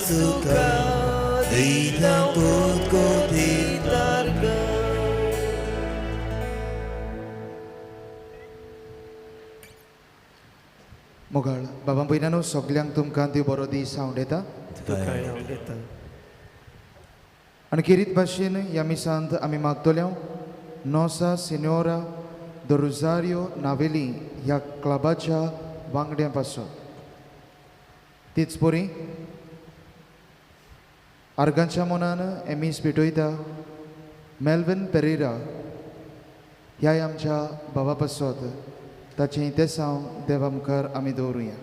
आयज तुका दिता कोत कोती तारगां. मोगाळ बाबा भयणांनो, सगल्यांक तुमकां देव बरो दीस हांव तुकाय हांव. आनी खेरीत भाशेन ह्या मिसांत आमी मागतले नोसा सिन्योरा the Rosario Navelim ह्या क्लबाच्या वांगड्यां पासत. तीच परी आर्गांच्या मनान एमीस पेटयता मेल्विन पेरेरा ह्याय आमच्या बाबा पासत, ताचें तेसांव देवा मुखार आमी दवरुया.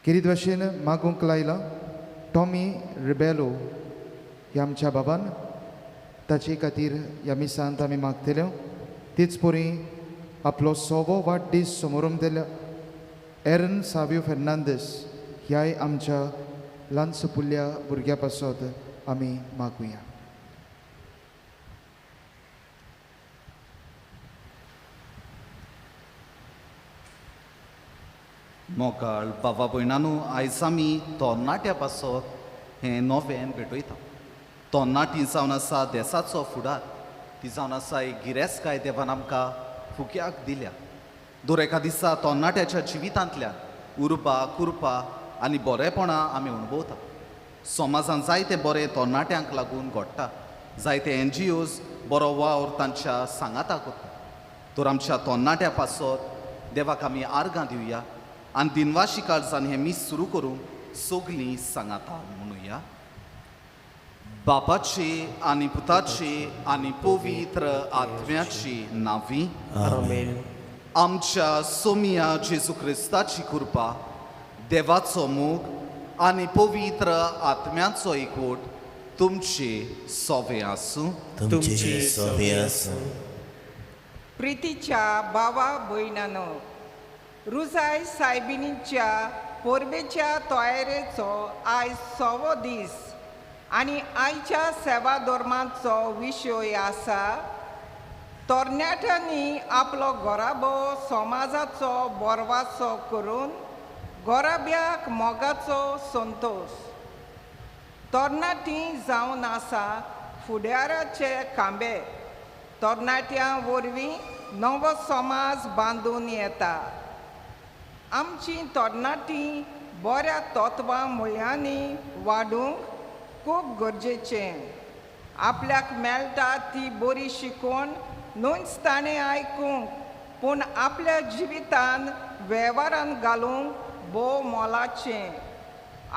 खेरीत भाशेन मागूंक लायलां टॉमी रिबेलो ह्या आमच्या बाबान, ताचे खातीर ह्या मिसांत आमी मागतले. तीच परी आपलो सवो वाडदीस समोरम दिल्या एरन सावियो फेर्नांदीस ह्याय आमच्या ल्हान सुपुल्ल्या भुरग्या पासत आमी मागुया. मोगाळ बाबा भयणानू, आयज आमी तरणाट्या पासत हें नवें भेटयता. तरणाटी जावन आसा देसाचो फुडार, ती जावन आसा एक गिरेस्तकाय देवान आमकां फुक्याक दिल्या. दर एका दिसा तरणाट्याच्या जिवितांतल्यान उर्बा, कुरपा आनी बरेपणां आमी अणभवता. समाजान जायते बरें तरणाट्यांक लागून घडटा, जायते एनजीओज बरो वावर तांच्या सांगाता करता. तर आमच्या तरणाट्या पासत देवाक आमी आर्गां दिवया आनी दिनवाशी काळजान हें मीस सुरू करूंक सगलीं सांगाता म्हणुया. बापाची आनी पुताची आनी पवित्र आत्म्याची नांवी. आमेन. आमच्या सोमिया जेजू क्रिस्ताची कृपा, देवाचो मोग आनी पवित्र आत्म्याचो एकवट तुमचे सोवे आसूं. तुमचे सोबे आसूं. प्रितीच्या भावा भयणानो, रुजाय सायबिणीच्या परबेच्या तयारेचो आयज सवो दीस आनी आयच्या सेवा धर्माचो विशय आसा तरणाट्यांनी आपलो घराबो समाजाचो बोरवासो करून घराब्याक मोगाचो संतोश. तरणाटीं जावन आसा फुडाराचे खांबे. तरणाट्यां वरवीं नवो समाज बांदून येता. आमची तरणाटीं बऱ्या तत्वां मुळ्यांनी वाडूंक खूब गरजेचें. आपल्याक मेळटा ती बरी शिकवण न्हूच ताणें आयकूंक, पूण आपल्या जिवितान वेव्हारान घालूंक भोव मोलाचें.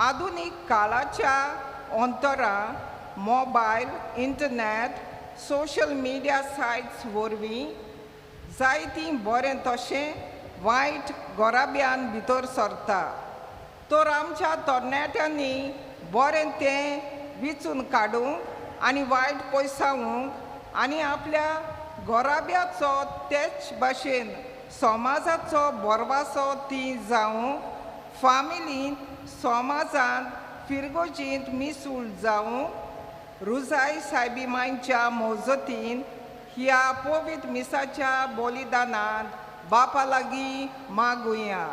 आधुनीक काळाच्या अंतरां mobile, internet, social media sites वरवीं जायतीं बरें तशें वायट घराब्यान भितर सरता. तर आमच्या तरणाट्यांनी बरें तें विचून काडूंक आनी वायट पयसावूंक आनी आपल्या घराब्याचो तेच भाशेन समाजाचो बोरवासो ती जावंक फामिलींत, समाजांत, फिरगोजींत मिसूळ जावंक रुजाय सायबी मांयच्या मोजतीन ह्या पवित्र मिसाच्या बलिदानांत बापा लागीं मागुया.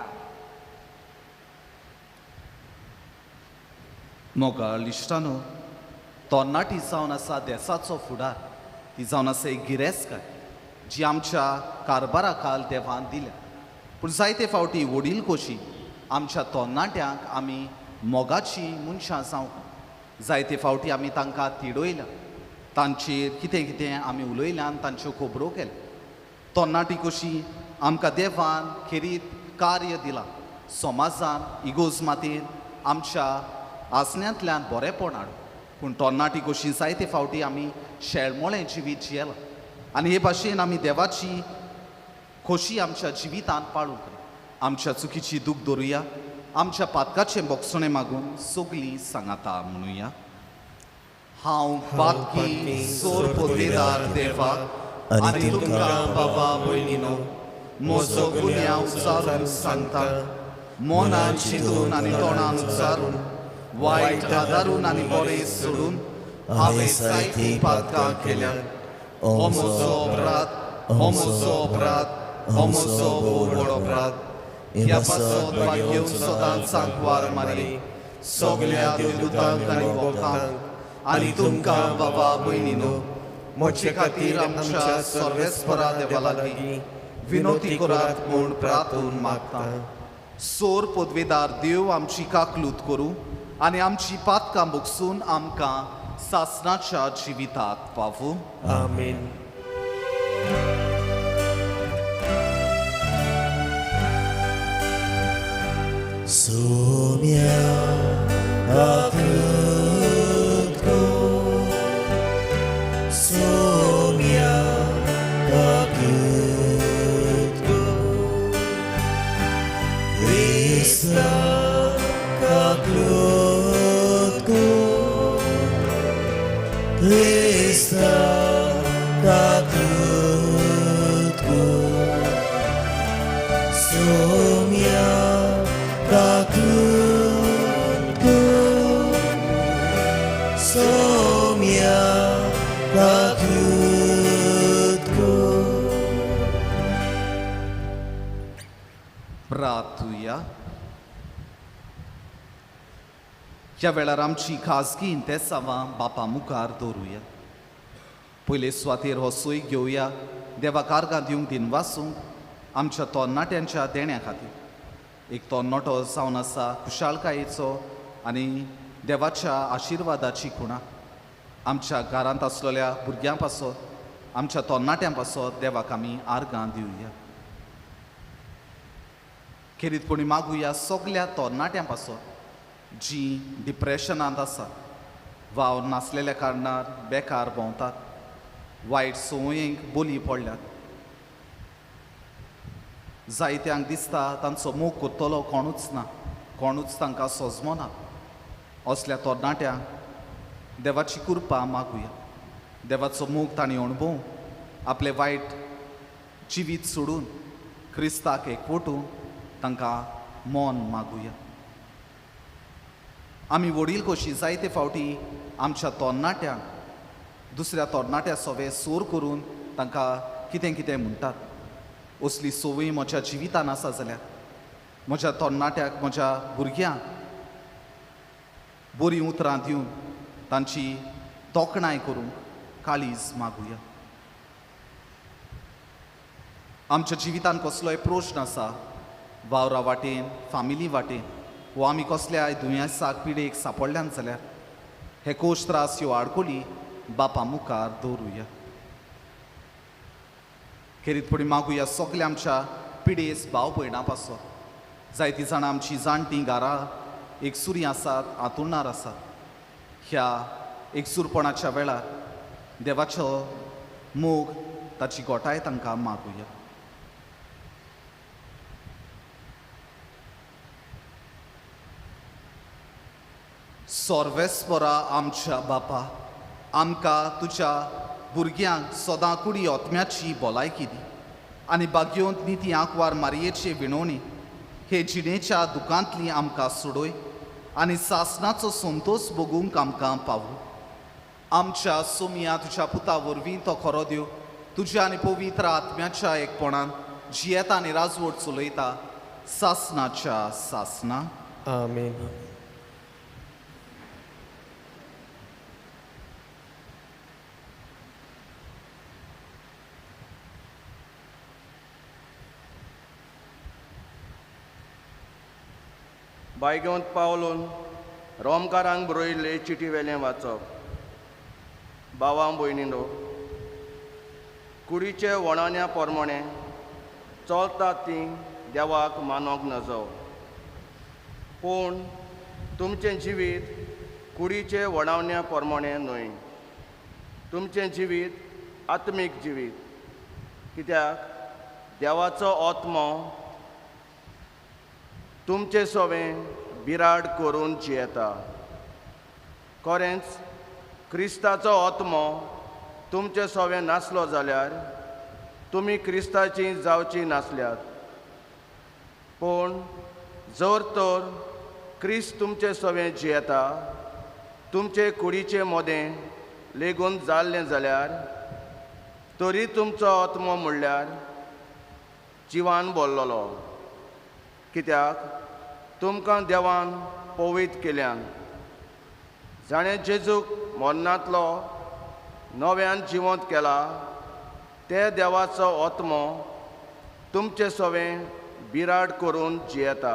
मोगाळ इश्टानो, तरणाटी जावन आसा देसाचो फुडार, ती जावन आसा एक गिरेस्तकाय जी आमच्या कारभारा खाल देवान दिल्या. पूण जायते फावटी वडील कशी आमच्या तरणाट्यांक आमी मोगाची मनशां जावंक, जायते फावटी आमी तांकां तिडयल्या, तांचेर कितें कितें आमी उलयल्यान तांच्यो खबरो केल्या. तरणाटी कशी आमकां देवान खेरीत कार्य दिलां, समाजान इगोज मातयेन आमच्या आसण्यांतल्यान बरेंपण हाडूं. पूण तरणाटी कशी जायते फावटी आमी शेळमोळें जिवीत जियेलां आनी हे भाशेन आमी देवाची खोशी आमच्या जिवितांत पाळूंक ना. आमच्या चुकीची दूख दवरुया, आमच्या पातकाचें बोगसणें मागून सगलीं सांगाता म्हणुया. हांव पातकी सोर पदवेदार देवाक आनी तुमकां बाबा भयणीनो म्हजो गुन्यांव उचारून सांगता. मनान चिंतून आनी तोंडान उचारून, वायट आदारून आनी बरें सोडून हांवें जायतीं पातकां केल्यात. हो म्हजो अपराध, हो म्हजो अपराध, हो म्हजो भोव व्हड अपराध. ह्या पासत भाग्य सदांच सांकवार मारी सगल्या देवदूतांक आनी भक्तांक आनी तुमकां बाबा भयणीनो म्हजे खातीर आमच्या सर्वेस्परा देवा लागीं विनोती करात म्हूण प्रार्थून मागता. सोर पदवेदार देव आमची काकलूत करूं आनी आमची पातकां भोगसून आमकां सासणाच्या जिविताक पावूं. आमेन. Soumya kaklutko, Soumya kaklutko, Krista kaklutko, Krista kaklutko, Soumya kaklutko, Soumya kaklutko. प्रार्थुया. ह्या वेळार आमची खाजगी इंतेसांवां बापा मुखार दवरुया. पयले सुवातेर हो सोय घेवया देवाक आर्गां दिवंक दिनवासूंक आमच्या तरणाट्यांच्या देण्या खातीर. एक तरणाटो जावन आसा खुशालकायेचो आनी देवाच्या आशिर्वादाची खुणा. आमच्या घरांत आसलेल्या भुरग्यां पासत, आमच्या तरणाट्यां पासत देवाक आमी आर्गां दिवया. खेरीतपणी मागुया सगल्या तरणाट्यां पासत जी डिप्रेशनांत आसा, वावर नासलेल्या कारणान बेकार भोंवतात, वायट संवयेंक बोली पडल्यात. जायत्यांक दिसता तांचो मोग करतलो कोणूच ना, कोणूच तांकां सोजमना. असल्या तरणाट्यांक देवाची कृपा मागुया. देवाचो मोग तांणी अणभव आपलें वायट जिवीत सोडून क्रिस्ताक एकवटून तांकां मन मागुया. आमी वडील कशी जायते फावटी आमच्या तरणाट्यांक दुसऱ्या तरणाट्या सोवे सोर करून तांकां कितें कितें म्हणटात. असली संवय म्हज्या जिवितान आसा जाल्यार म्हज्या तरणाट्याक, म्हज्या भुरग्यांक बरीं उतरां दिवन तांची तोखणाय करूंक काळीज मागुया. आमच्या जिवितान कसलोय प्रश्न आसा, वावरा वाटेन, फामिली वाटेन, वो आमी कसल्याय दुयेंसाक पिडेक सापडल्यान जाल्यार हे कोश त्रास ह्यो आडकोली बापा मुखार दवरुया. खेरीतपणी मागुया सगल्या आमच्या पिडेस भाव भयणां पासत. जायतीं जाणां आमची जाणटीं घरा एकसुरी आसात, आतुरणार आसात. ह्या एकसूरपणाच्या वेळार देवाचो मोग, ताची गोठाय तांकां मागुया. सर्वेस्परा आमच्या बापा, आमकां तुज्या भुरग्यांक सदां कुडी आत्म्याची भलायकी दी आनी बागयोंत निती आंकवार मारयेचे विणवणी हे जिणेच्या दुकांतली आमकां सोडय आनी सासणाचो संतोश भोगूंक आमकां पावूं. आमच्या सोमया तुज्या पुता वरवीं तो खरो देव तुज्या आनी पवित्र आत्म्याच्या एकपणान जियेता आनी राजवट चलयता सासणाच्या सासणा. आमेन. बायगेवंत पावलोन रोमकारांक बरयल्ले चिटी वेलें वाचप. बावा भयणीनो, कुडीचे वणान्या प्रमाणे चलतात ती देवाक मानोंक नजो, पूण तुमचें जिवीत कुडीचे वणावण्या प्रमाणे न्हय. तुमचें जिवीत आत्मीक जिवीत, कित्याक देवाचो आत्मो तुमचें सवें बिराड करून जियेता. खरेंच क्रिस्ताचो आत्मो तुमचें सवें नासलो जाल्यार तुमी क्रिस्ताची जावची नासल्यात. पूण जर तर क्रिस्त तुमचें सवें जियेता, तुमचे कुडीचे मोदें लेगून जाल्लें जाल्यार तरी तुमचो आत्मो म्हणल्यार जिवान बोल्लोलो, कित्याक तुमकां देवान पवित्र केल्यान. जाणें जेजूक मरणांतलो नव्यान जिवंत केला ते देवाचो आत्मो तुमचे सवें बिराड करून जियेता.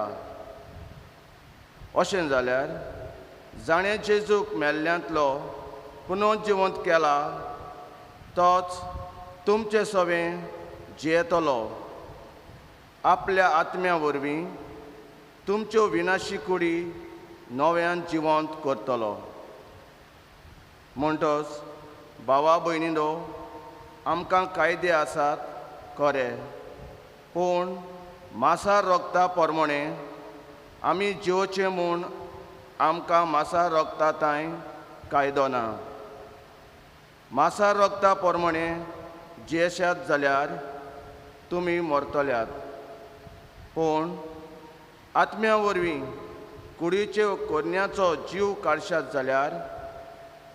अशें जाल्यार जाणें जेजूक मेल्ल्यांतलो पुनर्जिवंत केला तोच तुमचे सवें जियेतलो. आपल्या आत्म्या वरवीं तुमच्यो विनाशी कुडी नव्यान जिवंत करतलो. म्हणटच भावा भयणीनो, आमकां कायदे आसात खरे, पूण मासा रोगता प्रमाणे आमी जिवचे म्हूण आमकां मासा रोगता तांय कायदो ना. मासा रोगता प्रमाणे जियेशात जाल्यार तुमी मरतल्यात, पूण आत्म्या वरवीं कुडीचे कोरण्याचो जीव काडशात जाल्यार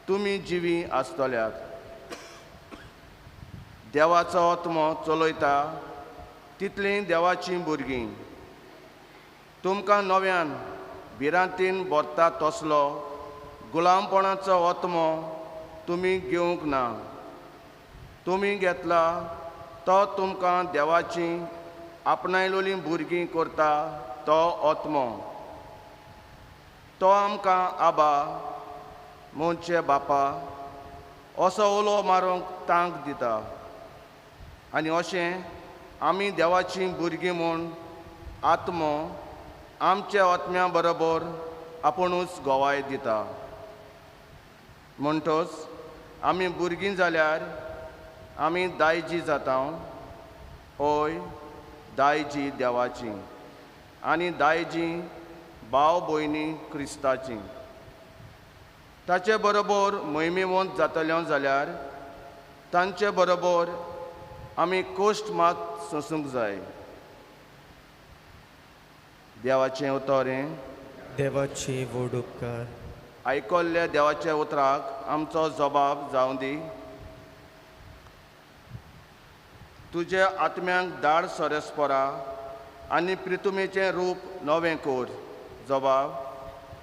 तुमी जिवी आसतल्यात. देवाचो आत्मो चलयता तितलीं देवाचीं भुरगीं. तुमकां नव्यान भिरांतीन भरता तसलो गुलामपणाचो आत्मो तुमी घेवंक ना. तुमी घेतला तो तुमकां देवाची आपणायलोलीं भुरगीं करता तो आत्मो. तो आमकां आबा म्हणचे बापा असो उलो मारूंक तांक दिता आनी अशें आमी देवाचीं भुरगीं म्हूण आत्मो आमच्या आत्म्या बरोबर आपुणूच गवाय दिता. म्हणटच आमी भुरगीं जाल्यार आमी दायजी जाता, हय दायजी देवाची आनी दायजी भाव भयणी क्रिस्ताची. ताचे बरोबर मोहिमेवंत जातल्यो जाल्यार तांचे बरोबर आमी कश्ट मात सोंसूंक जाय. देवाचें उतर हें. देवाचे व्हड उपकार. आयकल्ल्या देवाच्या उतराक आमचो जबाब जावं दी. तुज्या आत्म्यांक दाड सरस्परा आनी प्रितुमेचें रूप नवें कोर. जबाब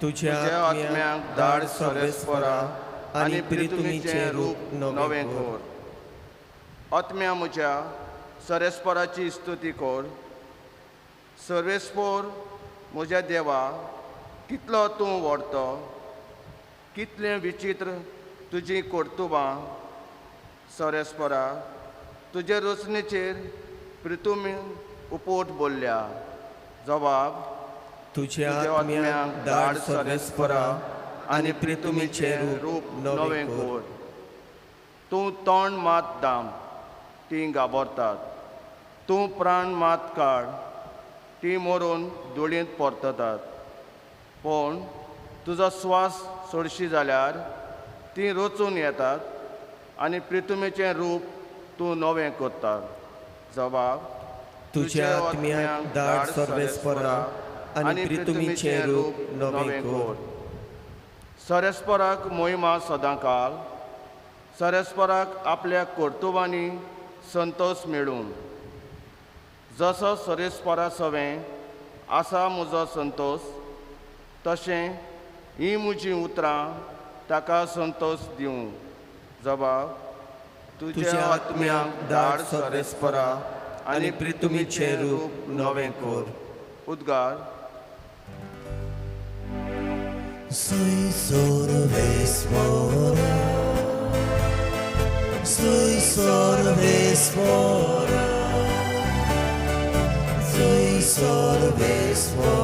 तुज्या आत्म्यांक दाड सरस्परा आनी प्रितुमेचें रूप नवें कोर. आत्म्या म्हज्या सरस्पराची स्तुती कोर. सर्वेस्पोर म्हज्या देवा, कितलो तूं व्हडतो, कितलें विचित्र तुजीं कर्तुबां. सरस्परा तुजे रचनेचेर प्रितुमी उपोट बोल्ल्या. जबाब तुज्या आत्म्यांक दाड सरस्परा आनी प्रितुमीचें रूप नवें कोर. तूं तोंड मात दाम, तीं गाबरतात. तूं प्राण मात काड, तीं मरून धुळींत परततात. पूण तुजो स्वास सोडशी जाल्यार तीं रचून येतात आनी प्रितुमेचें रूप तूं नवें करता. जबाब तुज्या आत्म्यांक दाड सरस्परा आनी प्रितुमीचें रूप नवें कोर. सरस्पराक मोहिमा सदांकाल. सरस्पराक आपल्या कर्तुबांनी संतोष मेळूं. जसो सरस्परा सवें आसा म्हजो संतोष, तशें हीं म्हजीं उतरां ताका संतोष दिवं. जबाब तुज्या आत्म्यांक दाड सरस्परा आनी प्रितुमीचें रूप नवें कोर. उद्गार Sui sorvespora, sui sorvespora, sui sorvespora,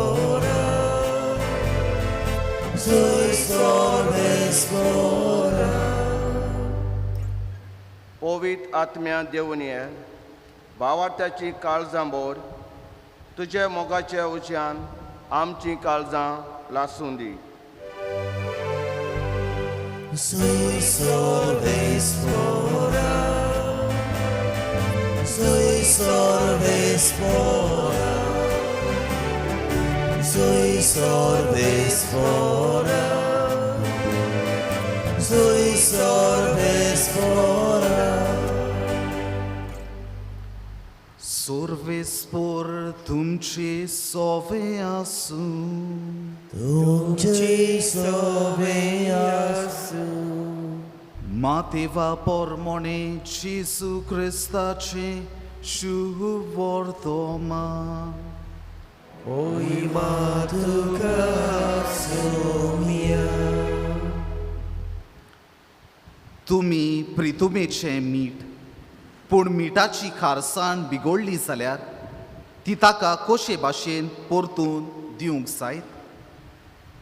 sui sorvespora. पवित्र आत्म्या देवून ये, भावार्थ्याची काळजां भर, तुज्या मोगाच्या उज्यान आमचीं काळजां लासूं दी. Sui sorvespora, sui sorvespora, sui sorvespora, sui sorvespora. सोर्वेस्पोर तुमचे सोवे आसूं. तुमचे सोवे आसूं. मातेवा पोरमोणे जेजू क्रिस्ताचे शुभ वर्तमान. मोहिमा तुका सोम्या. तुमी प्रितुमेचें मीठ, पूण मिठाची खारसाण बिगोडली जाल्यार ती ताका कशे भाशेन परतून दिवंक जायत?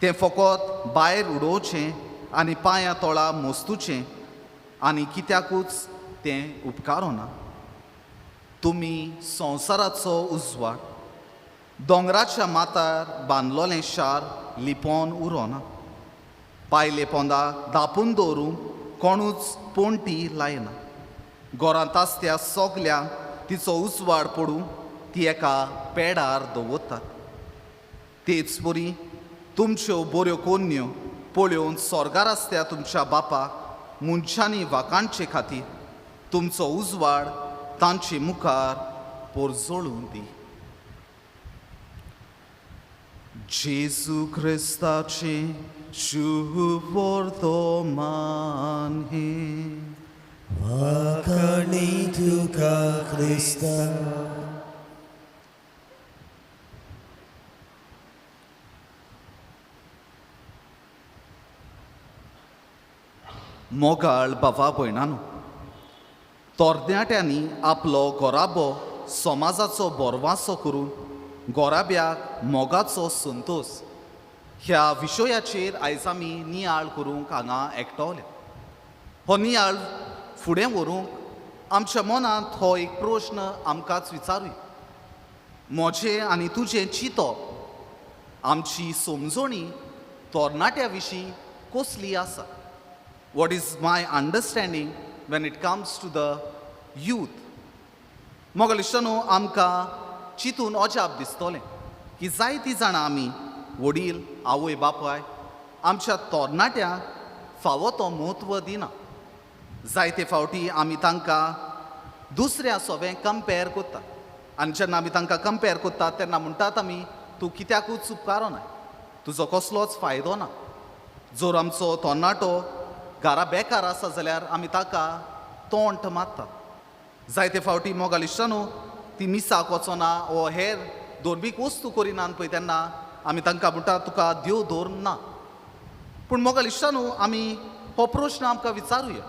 तें फकत भायर उडोवचें आनी पांयां तोळा मोस्तुचें आनी कित्याकूच तें उपकारना. तुमी संवसाराचो उजवाड. दोंगराच्या माथ्यार बांदलोलें शार लिपोन उरोना. पायले पोंदा दापून दवरूंक कोणूच पोंटी लायना. घरांत आसत्या सगल्यांक तिचो उजवाड पडूं ती एका पेडार दवरतात. तेच परी तुमच्यो बऱ्यो कोन्न्यो पळोवन सोर्गार आसत्या तुमच्या बापाक मनशांनी वाखाणचे खातीर तुमचो उजवाड तांचे मुखार पोरजोळून दी. जेजू क्रिस्ताचें शुभ वर्तमान हें. वाखाणी तुका क्रिस्ता. मोगाळ बाबा भयणानो, तरणाट्यांनी आपलो घराबो समाजाचो बोरवासो करून गोराब्याक मोगाचो संतोश ह्या विशयाचेर आयज आमी नियाळ करूंक हांगा एकटवले. हो नियाळ फुडें व्हरूंक आमच्या मनांत हो एक प्रश्न आमकांच विचारूया. म्हजें आनी तुजें चिंतप, आमची समजणी तरणाट्या विशीं कसली आसा? What is my understanding when it comes to the youth? मोगाळ इश्टांनो, आमकां चिंतून अजाप दिसतलें की जायतीं जाणां आमी वडील आवय बापाय आमच्या तरणाट्यांक फावो तो म्हत्व दिना. जायते फावटी आमी तांकां दुसऱ्या सोबें कंपेर करता आनी जेन्ना आमी तांकां कंपेर करतात तेन्ना म्हणटात आमी, तूं कित्याकूच उपकारना, तुजो कसलोच फायदो ना. जर आमचो तरणाटो घरा बेकार आसा जाल्यार आमी ताका तोंड मारतात. जायते फावटी मोगाळ इश्टांनो, ती मिसाक वचना वो हेर धर्मीक वस्तू करिनात पळय तेन्ना आमी तांकां म्हणटा, तुका देव धर्म ना. पूण मोगाळ इश्टांनो, आमी हो प्रश्न आमकां विचारुया,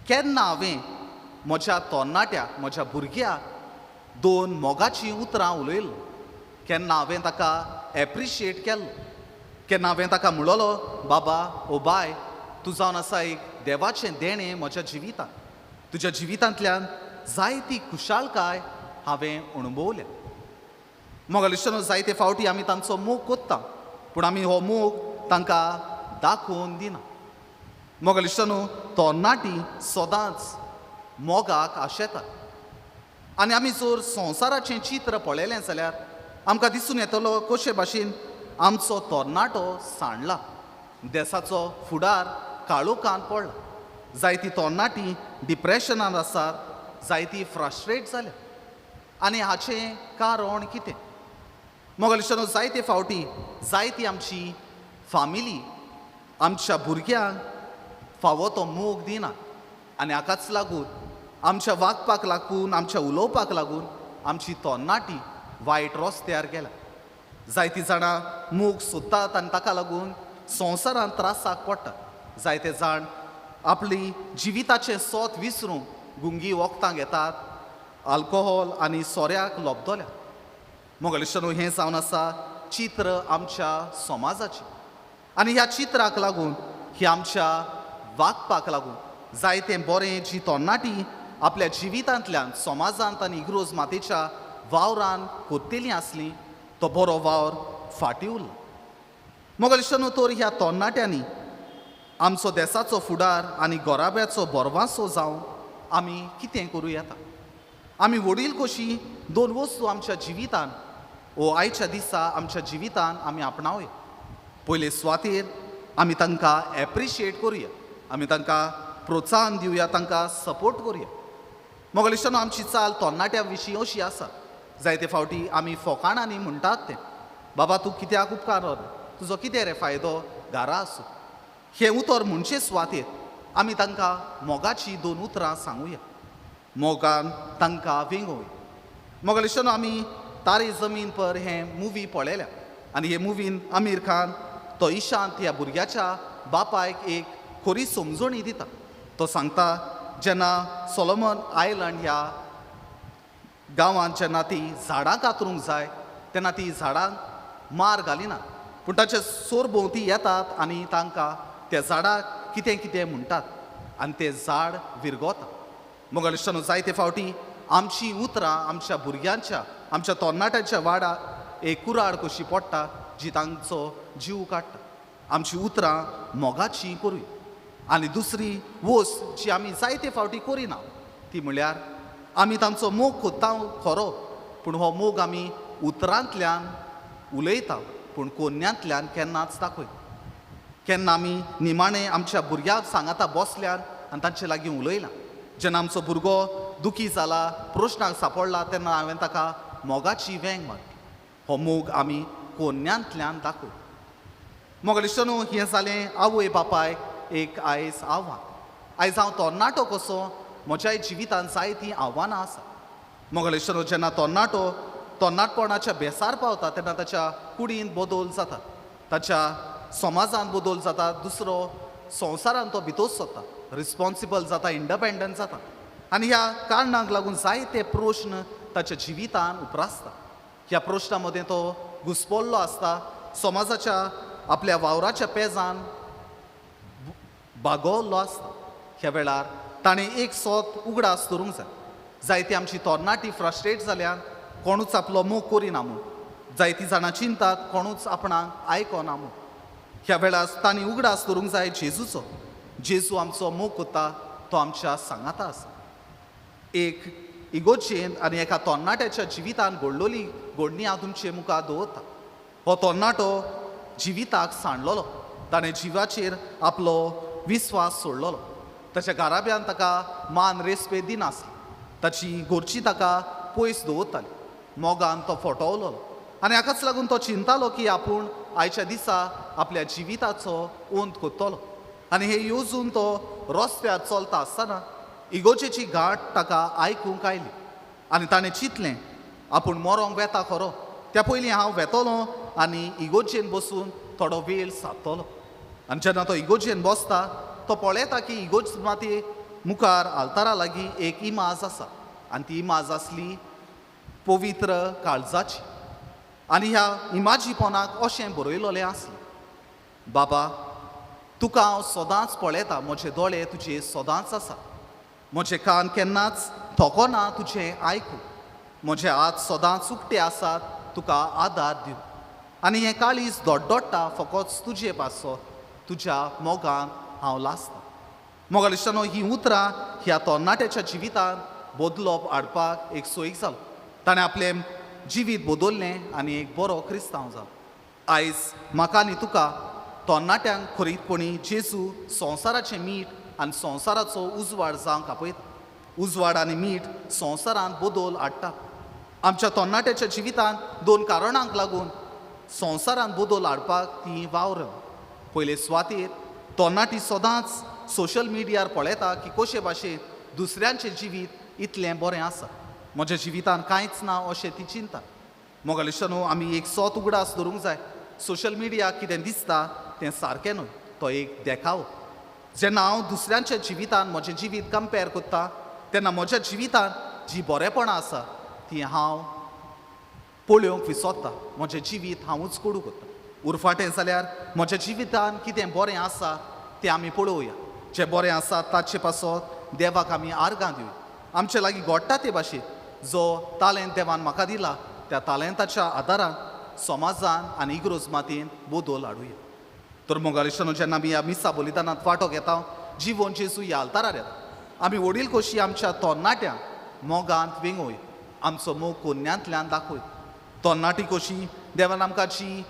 केन्ना हांवें म्हज्या तरणाट्याक, म्हज्या भुरग्याक दोन मोगाचीं उतरां उलयलो? केन्ना हांवें ताका एप्रिशिएट केल्लो? केन्ना हांवें ताका म्हणलोलो, बाबा ओ बाय, तूं जावन आसा एक देवाचें देणें म्हज्या जिवितांत, तुज्या जिवितांतल्यान जायती खुशालकाय हांवें अणभवल्या. मोगाळ इश्टांनो, जायते फावटी आमी तांचो मोग कोत्ता, पूण आमी हो मोग तांकां दाखोवन दिना. मोगाळ इश्टांनो, तरणाटी सदांच मोगाक आशेतात आनी आमी जर संवसाराचें चित्र पळयलें जाल्यार आमकां दिसून येतलो कशे भाशेन आमचो तरणाटो सांडला, देसाचो फुडार काळोखान पडला. जायती तरणाटी डिप्रेशनान आसात, जायती फ्रस्ट्रेट जाल्या आनी हाचें कारण कितें? मोगाळ इश्टांनो, जायते फावटी जायती आमची फामिली आमच्या भुरग्यांक फावो तो मोग दिना आनी हाकाच लागून आमच्या वागपाक लागून, आमच्या उलोवपाक लागून आमची तरणाटी वायट रस्त्यार गेल्या. जायतीं जाणां मोग सोदतात आनी ताका लागून संवसारांत त्रासाक पडटात. जायते जाण आपली जिविताचें सोत विसरूंक गुंगी वखदां घेतात, आल्कोहोल आनी सोऱ्याक लोबदोल्या. मोगाळ इश्टांनो, हें जावन आसा चित्र आमच्या समाजाचें आनी ह्या चित्राक लागून, ही आमच्या वागपाक लागून जायतें बरें जी तरणाटी आपल्या जिवितांतल्यान समाजांत आनी इग्रोज मातेच्या वावरान कोत्तेलीं आसलीं तो बरो वावर फाटीं उरलो. मोगाळ इश्टांनो, तर ह्या तरणाट्यांनी आमचो देसाचो फुडार आनी गोराब्याचो बोरवासो जावन आमी कितें करूं येता? आमी वडील कशी दोन वस्तू आमच्या जिवितान ओ आयच्या दिसा आमच्या जिवितान आमी आपणावया. पयले सुवातेर आमी तांकां एप्रिशिएट करुया, आमी तांकां प्रोत्साहन दिवया, तांकां सपोर्ट करुया. मोगाळ इश्टांनो, आमची चाल तरणाट्या विशीं अशी आसा. जायते फावटी आमी फोकाणांनी म्हणटात तें, बाबा तूं कित्याक उपकार, तुजो कितें रे फायदो घरा आसूं. हें उतर म्हणचे सुवातेर आमी तांकां मोगाची दोन उतरां सांगुया, मोगान तांकां वेंगोवया. मोगालिश्टानो, आमी तारे जमीन पर हें मुवी पळयल्या आनी हे मुवीन आमीर खान तो इशांत ह्या भुरग्याच्या बापायक एक खरी समजणी दिता. तो सांगता जेन्ना सोलोमन आयलंड ह्या गांवांत जेन्ना ती झाडां कातरूंक जाय तेन्ना ती झाडांक मार घालिना, पूण ताचे सोरभोंवती येतात आनी तांकां त्या झाडाक कितें कितें म्हणटात आनी तें झाड विरगोता. मोगालिश्टानो, जायते फावटी आमची उतरां आमच्या भुरग्यांच्या, आमच्या तरणाट्यांच्या वाडाक एक कुराड कशी पडटा जी तांचो जीव काडटा. आमची उतरां मोगाची करूया. आनी दुसरी वस्त जी आमी जायते फावटी करिना ती म्हणल्यार आमी तांचो मोग कोत्ता खरो, पूण हो मोग आमी उतरांतल्यान उलयता पूण कोन्यांतल्यान केन्नाच दाखयना. केन्ना आमी निमाणें आमच्या भुरग्यांक सांगाता बसल्यान आनी तांचे लागीं उलयला. जेन्ना आमचो भुरगो दुखी जाला, प्रश्नाक सांपडला तेन्ना हांवें ताका मोगाची वेंग मारली. हो मोग आमी कोन्यांतल्यान दाखय. मोगालिश्टानो, हें जालें आवय बापायक एक आयज आव्हान. आयज हांव तरणाटो कसो म्हज्याय जिवितांत जायतीं आव्हानां आसा. मोगालिश्टानो, जेन्ना तरणाटो तरणाटपणाच्या बेसार पावता तेन्ना ताच्या कुडींत बदल जाता, ताच्या समाजांत बदल जाता, दुसरो संवसारांत तो भितर सरता, रिस्पोन्सिबल जाता, इंडिपेंडंट जाता आनी ह्या कारणांक लागून जायते प्रश्न ताच्या जिवितान उप्रासता. ह्या प्रश्ना मदें तो घुसपल्लो आसता, समाजाच्या आपल्या वावराच्या पेजान बागवल्लो आसता. ह्या वेळार ताणें एक सोत उगडास दवरूंक जाय. जायती आमची तरणाटी फ्रस्ट्रेट जाल्यान कोणूच आपलो मोग करिना म्हूण, जायतीं जाणां चिंतात कोणूच आपणाक आयकना म्हूण. ह्या वेळार तांणी उगडास दवरूंक जाय जेजूचो. जेजू आमचो मोग कोता, तो आमच्या सांगाता आसा. एक इगोर्जेन आनी एका तरणाट्याच्या जिवितान घडलोली घडणी हांव तुमचे मुखार दवरता. हो तरणाटो जिविताक सांडलेलो, ताणें जिवाचेर आपलो विस्वास सोडलेलो. ताच्या घराब्यान ताका मान रेस्पेद दिनासली, ताची घरची ताका पयस दवरताली, मोगान तो फटवलो आनी हाकाच लागून तो चिंतालो की आपूण आयच्या दिसा आपल्या जिविताचो अंत करतलो. आनी हे येवजून तो रस्त्यार चलता आसतना इगोर्जेची गांठ ताका आयकूंक आयली आनी ताणें चिंतलें आपूण मरोंक वेता खरो, त्या पयलीं हांव वेतलो आनी इगोर्जेन बसून थोडो वेळ सादतलो. आनी जेन्ना तो इगोर्जेन बसता तो पळयता की इगोर्ज मातये मुखार आल्तारा लागीं एक इमाज आसा आनी ती इमाज आसली पवित्र काळजाची. आनी ह्या इमाजीपणाक अशें बरयलेलें आसलें, बाबा तुका हांव सदांच पळयता, म्हजे दोळे तुजे सदांच आसा, म्हजे कान केन्नाच थोकोना तुजें आयकूं, म्हजे हात सदांच उक्ते आसात तुका आदार दिवं, आनी हें काळीज दोड्डोडटा फकत तुजे पासो, तुज्या मोगान हांव लासता. मोगालिश्टानो, हीं उतरां ह्या तरणाट्याच्या जिवितांत बदलप हाडपाक एक सोयीक जालो. ताणें आपलें जिवीत बदललें आनी एक बरो क्रिस्तांव जालो. आयज म्हाका आनी तुका तरणाट्यांक खरीपणी जेजू संवसाराचें मीठ आनी संवसाराचो उजवाड जावंक आपयता. उजवाड आनी मीठ संवसारांत बदल हाडटा. आमच्या तरणाट्याच्या जिवितांत दोन कारणांक लागून संवसारांत बदल हाडपाक ती वावर. पयले सुवातेर तरणाटी सदांच सोशल मिडियार पळयता की कशे भाशेन दुसऱ्यांचें जिवीत इतलें बरें आसा, म्हज्या जिवितान कांयच ना अशें ती चिंता. मोगालिश्टानो, आमी एक सोत उगडास दवरूंक जाय, सोशल मिडिया कितें दिसता तें सारकें न्हय, तो एक देखावो. जेन्ना हांव दुसऱ्यांच्या जिवितान म्हजें जिवीत कंपेर करता तेन्ना म्हज्या जिवितान जी बरेपणां आसा ती हांव पळोवंक विसरता, म्हजें जिवीत हांवूच कोडू करता. उरफाटें जाल्यार म्हज्या जिवितान कितें बरें आसा तें आमी पळोवया, जें बरें आसा ताचे पासत देवाक आमी आर्गां दिवया. आमचे लागीं घडटा ते भाशेन जो तालेंत देवान म्हाका दिला त्या तालेंताच्या आदारान समाजान आनी इगरोज मातयेन बदल हाडुया. तर मोगालिश्टानो, जेन्ना आमी ह्या मिसा बलिदानांत वांटो घेता, जिवन जेजू ह्या आल्तारार येता, आमी वडील कशी आमच्या तरणाट्यांक मोगांत वेंगोवया, आमचो मोग कोन्यांतल्यान दाखय. तरणाटी कशी देवान आमकां जी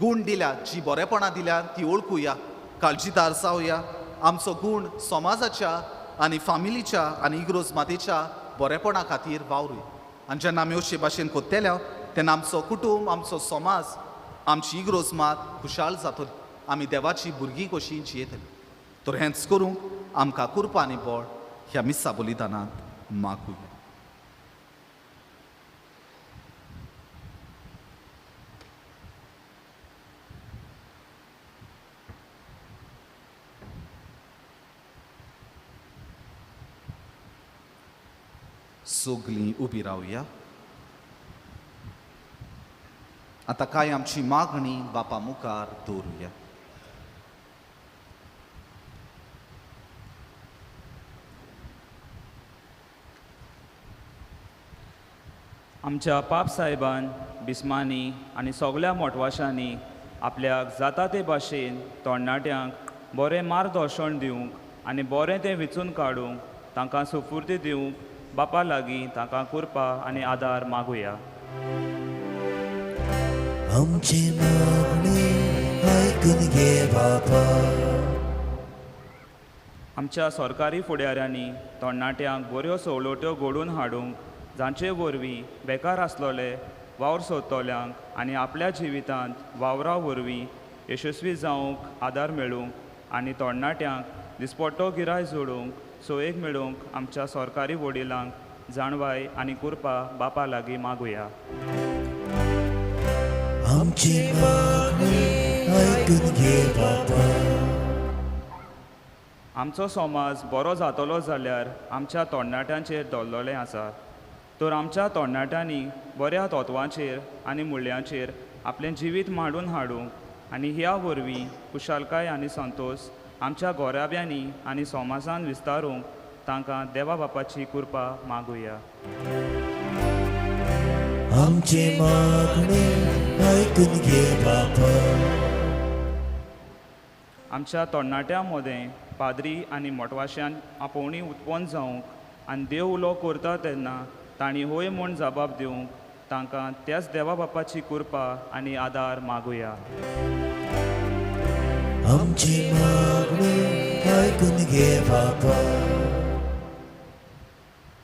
गूण दिल्या, जी बरेपणां दिल्या ती वळखुया, काळजीदार जावया, आमचो गूण समाजाच्या आनी फामिलीच्या आनी इगरोज मातेच्या बरेपणा खातीर वावरुया. आनी जेन्ना आमी अशे भाशेन कोत्तेल्या तेन्ना आमचो कुटूंब, आमचो समाज, आमची इगरोज मात खुशाल जातली. आमी देवाची भुरगीं कशीं जियेतली. तर हेंच करूंक आमकां कुरपा आनी बळ ह्या मिसा बलिदानांत मागुया. सगलीं उबी रावया. आतां कांय आमची मागणी बापा मुखार दवरुया. आमच्या पाप साहेबान, बिस्मांनी आनी सगल्या मोटवाशांनी आपल्याक जाता ते भाशेन तरणाट्यांक बरें मार्गदर्शन दिवंक आनी बरें तें विचून काडूंक तांकां सुफुर्ती दिवंक बापा लागीं तांकां कृपा आनी आदार मागुया. आमची मागणी आयकून घे बापा. आमच्या सरकारी फुडाऱ्यांनी तरणाट्यांक बऱ्यो सवलत्यो घडोवन हाडूंक जांचे वरवीं बेकार आसलोले वावर सोदतल्यांक आनी आपल्या जिवितांत वावरा वरवीं यशस्वी जावंक आदार मेळूंक आनी तरणाट्यांक दिसपट्टो गिराय जोडूंक सोयेक मेळूंक आमच्या सरकारी वडिलांक जाणवाय आनी कृपा बापा लागीं मागुया. आमची मागणी आयकून घे बापा. आमचो समाज बरो जातलो जाल्यार आमच्या तरणाट्यांचेर दवरलेलें आसा. तर आमच्या तरणाट्यांनी बऱ्या तत्वांचेर आनी मुल्यांचेर आपलें जिवीत मांडून हाडूंक आनी ह्या वरवीं खुशालकाय आनी संतोश आमच्या गोराब्यांनी आनी समाजान विस्तारूंक तांकां देवा बापाची कृपा मागुया. आमची मागणी आयकून घे बापा. आमच्या तरणाट्यां मदें पाद्री आनी मोटवाश्यान आपोवणी उत्पन्न जावंक आनी देव उलो करता तेन्ना तांणी होय म्हूण जबाब दिवंक तांकां त्याच देवा बापाची कृपा आनी आदार मागुया. आमची मागणी आयकून घे बापा.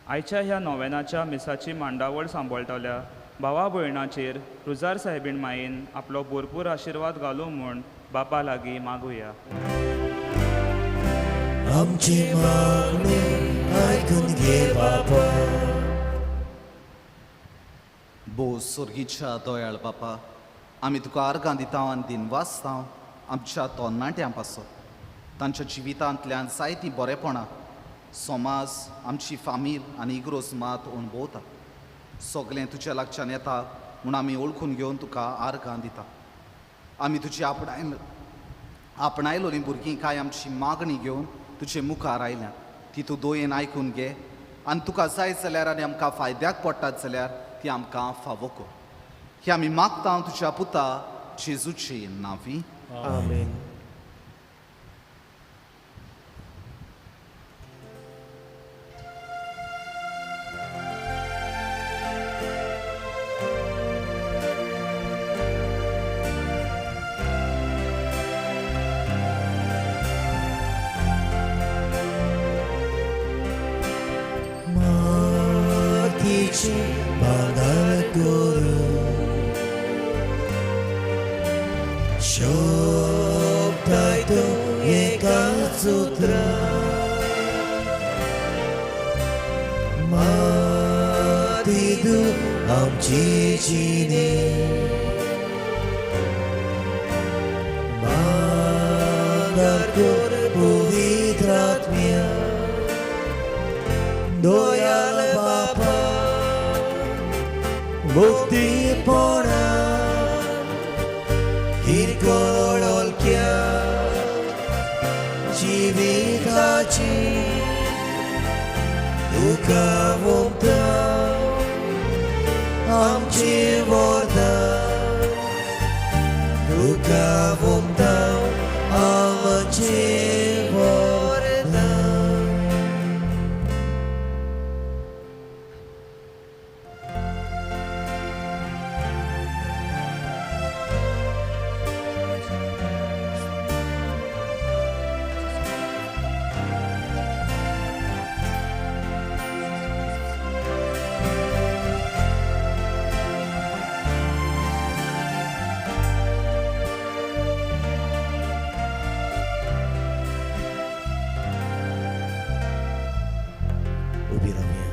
आयच्या ह्या नोवेनाच्या मिसाची मांडावळ सांबाळटल्या भावा भयणाचेर रुजार सायबीण मायेन आपलो भरपूर आशिर्वाद घालूं म्हूण बापा लागीं मागुया. आमची मागणी आयकून घे बापा. भोव सोर्गीच्या दयाळ बापा, आमी तुका आर्गां दिता आनी दिनवासता आमच्या तरणाट्यां पासत. तांच्या जिवितांतल्यान जायतीं बरेपणां समाज, आमची फामील आनी इगरोज मात अणभवता. सगळें तुज्या लागच्यान येता म्हूण आमी वळखून घेवन तुका आर्गां दिता. आमी तुजी आपणायलोलीं भुरगीं कांय आमची मागणी घेवन तुजे मुखार आयल्या ती तूं दोयेन आयकून घे आनी तुका जाय जाल्यार आनी आमकां फायद्याक पडटात जाल्यार ती आमकां फावो कर. ही आमी मागता तुज्या पुता जेजूचे नांवी. आमेन. मातीची भांगर करून शोभताय तूं एका सुत्रा माती तूं आमची जिणे भांगर कर पवित्र आत्म्या दयाळ बापा मुक्तीपणा किरकोळ ओलक्या जिविताची तुका वोमता आमची वरदान तुका वोमता आमची वरदान. उबी रावया.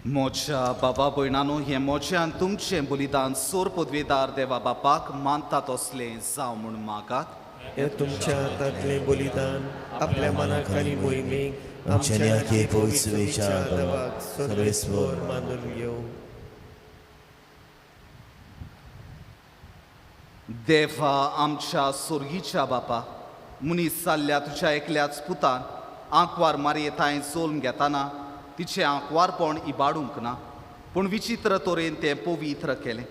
मोच्या बाबा भयणानो, हें मोचें आनी तुमचें बलिदान सोर पदवेदार देवा बापाक मानता तसलें जावं म्हूण मागात. हें तुमच्या हातांतलें बलिदान आपल्या मनाक आनी मोहिमेक आमच्या पवित्र देवाक सर्वेस्वर मानून घेवं. देवा आमच्या सोर्गीच्या बापा, मनीस जाल्ल्या तुज्या एकल्याच पुतान आंकवार मारये थांय जोल्म घेताना तिचें आंकवारपण इबाडूंक ना, पूण विचित्र तरेन तें पवित्र केलें.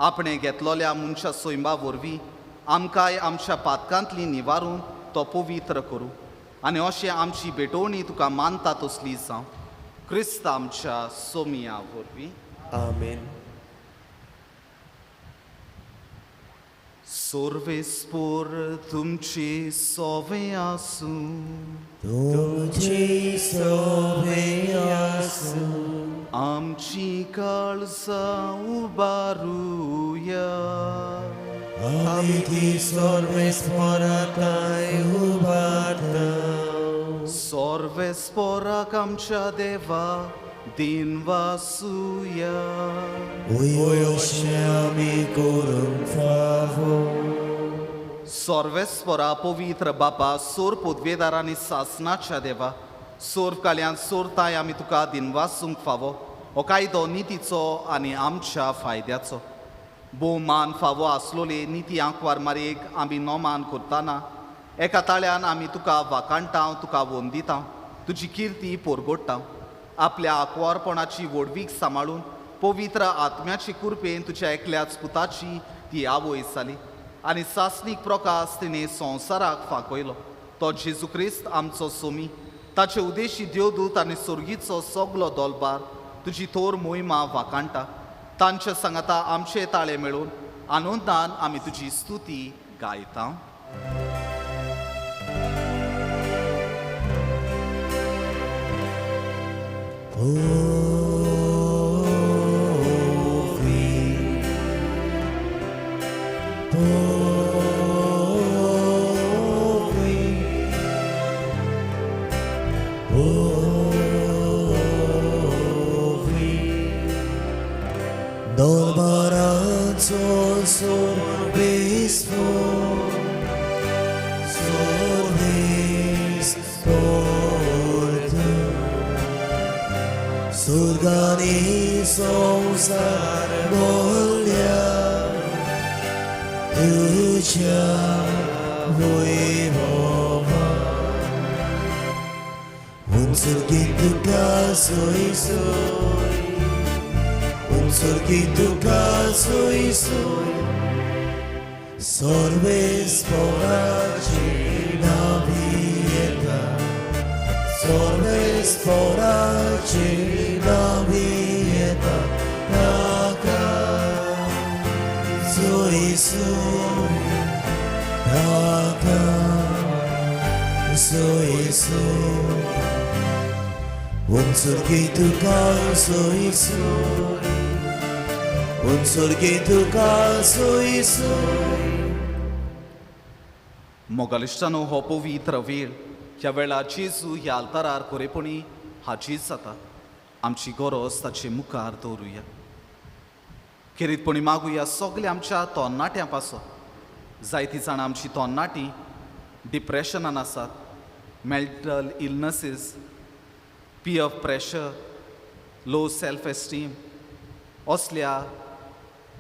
आपणें घेतलोल्या मनशा सैमा वरवीं आमकांय आमच्या पातकांतली निवारून तो पवित्र करूं आनी अशें आमची भेटवणी तुका मानता तसली जावं. क्रिस्त आमच्या सोमिया वरवीं. आमेन. सोर्वेस्पोर तुमची सोवे आसूं. तुमची सोवे आसूं. आमची काळजां उबारुया. आमी ती सर्वेस्पराताय उबारता. सोर्वेस्पोराक आमच्या देवा दिनवासुया. वय अशें आमी करूंक फावो. सोर्वेस्पोरा पवित्र बापा, सोर पदवेदार आनी सासनाच्या देवा, सोर काल्यान सोरताय आमी तुका दिनवासूंक फावो. हो कायदो नितीचो आनी आमच्या फायद्याचो. भोवमान फावो आसलोले निती आंकवार मारयेक आमी नोमान करतना एका ताळ्यान आमी तुका वाखाणटा, तुका वंदिता, तुजी किर्ती पोरगोडटा. आपल्या आंकवारपणाची व्हडवीक सांबाळून पवित्र आत्म्याचे कुरपेन तुज्या एकल्याच पुताची ती आवय जाली आनी सासणीक प्रकाश तिणें संवसाराक फांकयलो. तो जेजू क्रिस्त आमचो सोमी, ताचे उदेशी देवदूत आनी सोर्गीचो सगलो दोलबार तुजी थोर मोहिमा वाखाणटा. तांच्या सांगाता आमचे ताळे मेळून आनंदान आमी तुजी स्तुती गायता. Dolbaranzo sorbispo, sorbis porto, surgani sonsar bolya, tuja voivova, un surghi tuka soi soi. Un tuka soi soi, sorves poraci navieta, sorves poraci navieta, taka soi soi, taka soi soi. Un surghi tuka soi soi, un sorgi तुका सोय सोय. मोगालिश्टानो, हो पवित्र वेळ, ह्या वेळार जेजू ह्या आल्तारार खरेपणी हाजीर जाता. आमची गरज ताचे मुखार दवरुया. खेरीतपणी मागुया सगल्या आमच्या तरणाट्यां पासो. जायतीं जाणां आमची तरणाटीं डिप्रेशनान आसात, mental illnesses, peer pressure, low self esteem असल्या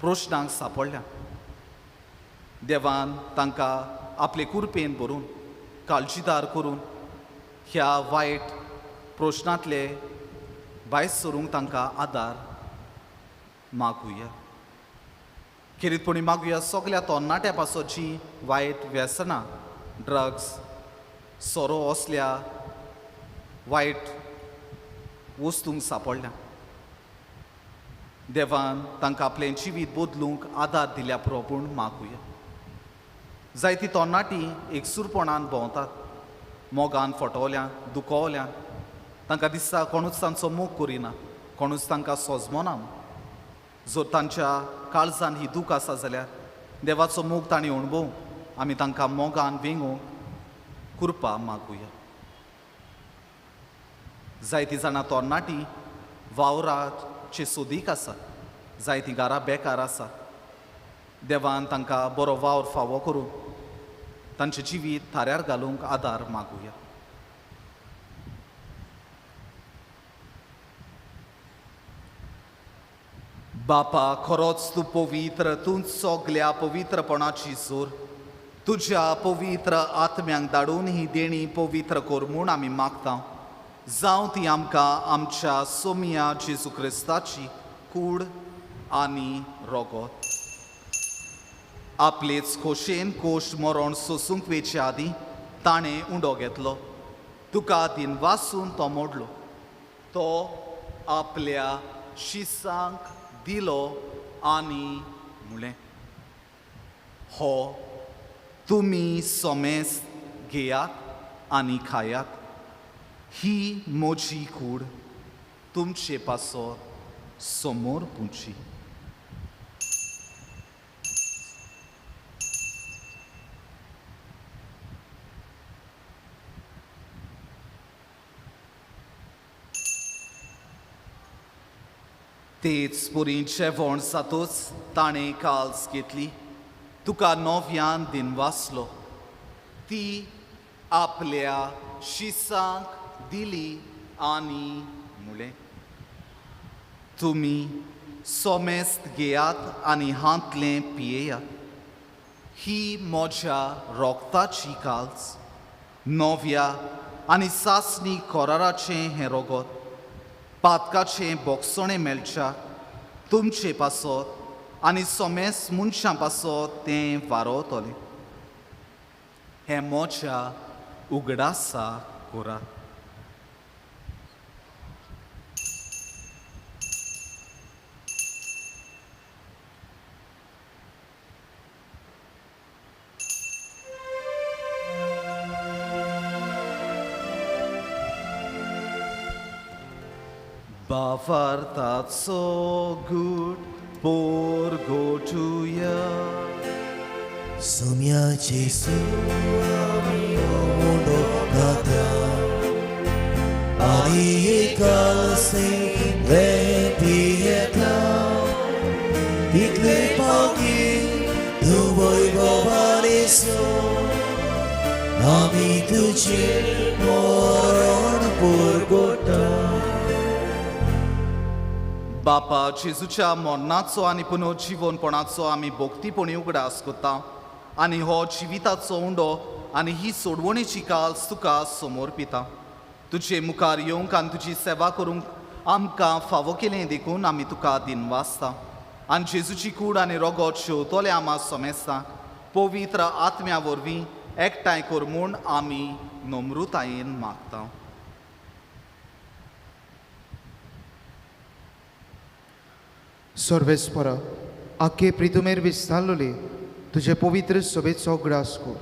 प्रश्नांक सांपडल्या. देवान तांकां आपले कुरपेन भरून काळजीदार करून ह्या वायट प्रश्नांतले भायर सरूंक तांकां आदार मागुया. खेरीतपणी मागुया सगल्या तरणाट्या पासोची वायट व्यसनां, ड्रग्स, सोरो असल्या वायट वस्तूंक सांपडल्या. देवान तांकां आपलें जिवीत बदलूंक आदार दिल्या पुरो पूण मागुया. जायतीं तरणाटीं एकसूरपणान भोंवतात, मोगान फटवल्यान, दुखवल्यान. तांकां दिसता कोणूच तांचो मोग करिना, कोणूच तांकां सोजमना. जर तांच्या काळजान ही दूख आसा जाल्यार देवाचो मोग तांणी अणभवूंक आमी तांकां मोगान वेंगोवंक कृपा मागुया. जायतीं जाणां तरणाटीं वावराचे सोदीक आसा, जायतीं घरां बेकार आसा. देवान तांकां बरो वावर फावो करून तांचें जिवीत थाऱ्यार घालूंक आदार मागुया. बापा, खरोच तूं पवित्र, तूं सगल्या पवित्रपणाची जोर. तुज्या पवित्र आत्म्यांक धाडून ही देणी पवित्र कर म्हूण आमी मागता. जावं ती आमकां आमच्या सोमिया जेजू क्रिस्ताची कूड आनी रगत. आपलेच खोशेन कोश मरण सोसूंक वेचे आदीं ताणें उंडो घेतलो, तुका दिनवासून तो मोडलो, तो आपल्या शिसांक दिलो आनी म्हणलें, हो तुमी सोमेस घेयात आनी खायात, ही म्हजी कूड तुमचे पासत समोर पुची. तेच परी जेवण जातूच ताणें काल्स घेतली, तुका नव्यान दिनवासलो, ती आपल्या शिसांक दिली आनी म्हणलें, तुमी सोमेस्त घेयात आनी हांतलें पियेयात, ही म्हज्या रोगताची काल्स, नव्या आनी सासणी कराराचें हें रगत, पातकाचें बोगसणें मेळच्या तुमचे पासत आनी सोमेस मनशां पासत तें वारोवतलें. हें म्हज्या उगडासा करात. बावार्थाचो गूट पोरगोटुया. सोम्याचे आमी उंडो घातला आनी एकासे पियेता, तितले पावटी तूं वैभवानेसो आमी तुजें मरण पोरगोटा. बापा, जेजूच्या मरणाचो आनी पुनर्जिवनपणाचो आमी भक्तीपणी उगडास करता आनी हो जिविताचो उंडो आनी ही सोडवणेची काल्स तुका समोर पिता. तुजे मुखार येवंक आनी तुजी सेवा करूंक आमकां फावो केलें देखून आमी तुका दिनवासता. आनी जेजूची कूड आनी रगत शेवतले आमा सोमेस्ता पवित्र आत्म्या वरवीं एकठांय कर म्हूण आमी नम्रतायेन मागता. सर्वेस्परा, आखे प्रितुमेर विस्तारलोले तुजे पवित्र सभेचो ग्रास कर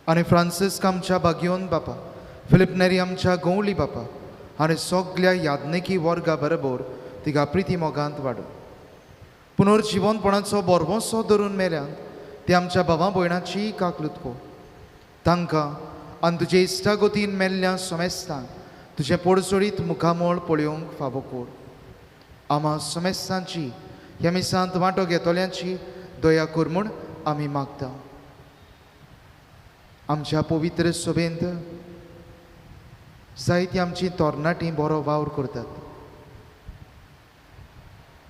आनी फ्रांसिस्क आमच्या बागयोन बापा, फिलिप नेरी आमच्या गवळी बापा आनी सगल्या याज्ञिकी वर्गा बरोबर तिका प्रिती मोगांत वाडो. पुनर्जिवनपणाचो बोरवोसो धरून मेल्यान ते आमच्या भावा भयणाची काकलूत कर. तांकां आनी तुजे इश्टागतीन मेल्ल्या सोमेस्तांक तुजें पोडसोडीत मुखामळ पळोवंक फावो कर. आमा समेस्तांची ह्या मिसांत वांटो घेतल्यांची दया कर म्हूण आमी मागता. आमच्या पवित्र सभेंत जायतीं आमचीं तरणाटीं बरो वावर करतात,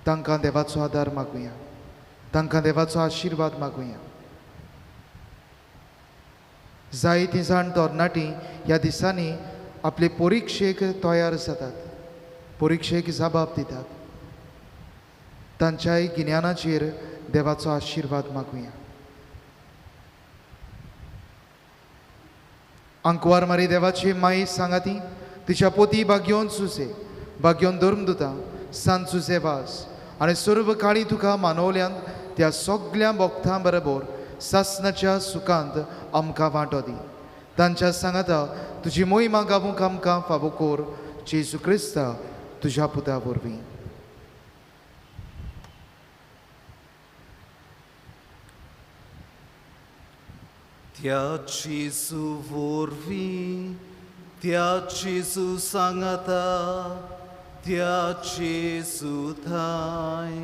तांकां देवाचो आदार मागुया, तांकां देवाचो आशिर्वाद मागुया. जायतीं जाण तरणाटीं ह्या दिसांनी आपले परिक्षेक तयार जातात, परिक्षेक जबाब दितात, तांच्याय गिन्यानाचेर देवाचो आशिर्वाद मागुया. आंकवार मारी देवाची माई सांगाती तिच्या पोती बागयोन सुसे बागयोन धर्मदुता सांत सुसे वास आनी सर्व काळी तुका मानवल्यान त्या सगल्या भक्तां बरोबर सासनाच्या सुखांत आमकां वांटो दी. तांच्या सांगाता तुजी मोहिमा गावूंक आमकां फावो कर, जेजू क्रिस्ता तुज्या पुता वरवीं. त्या जेजू वरवीं, त्या जेजू सांगाता, त्या जेजू थांय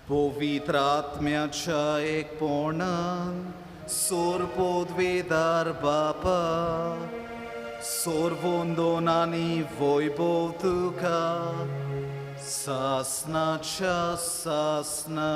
पवित्र आत्म्याच्या एकपणान सोरपोदवेदार बापा, सोरवंदोन आनी वैभव तुका सासनाच्या सासना.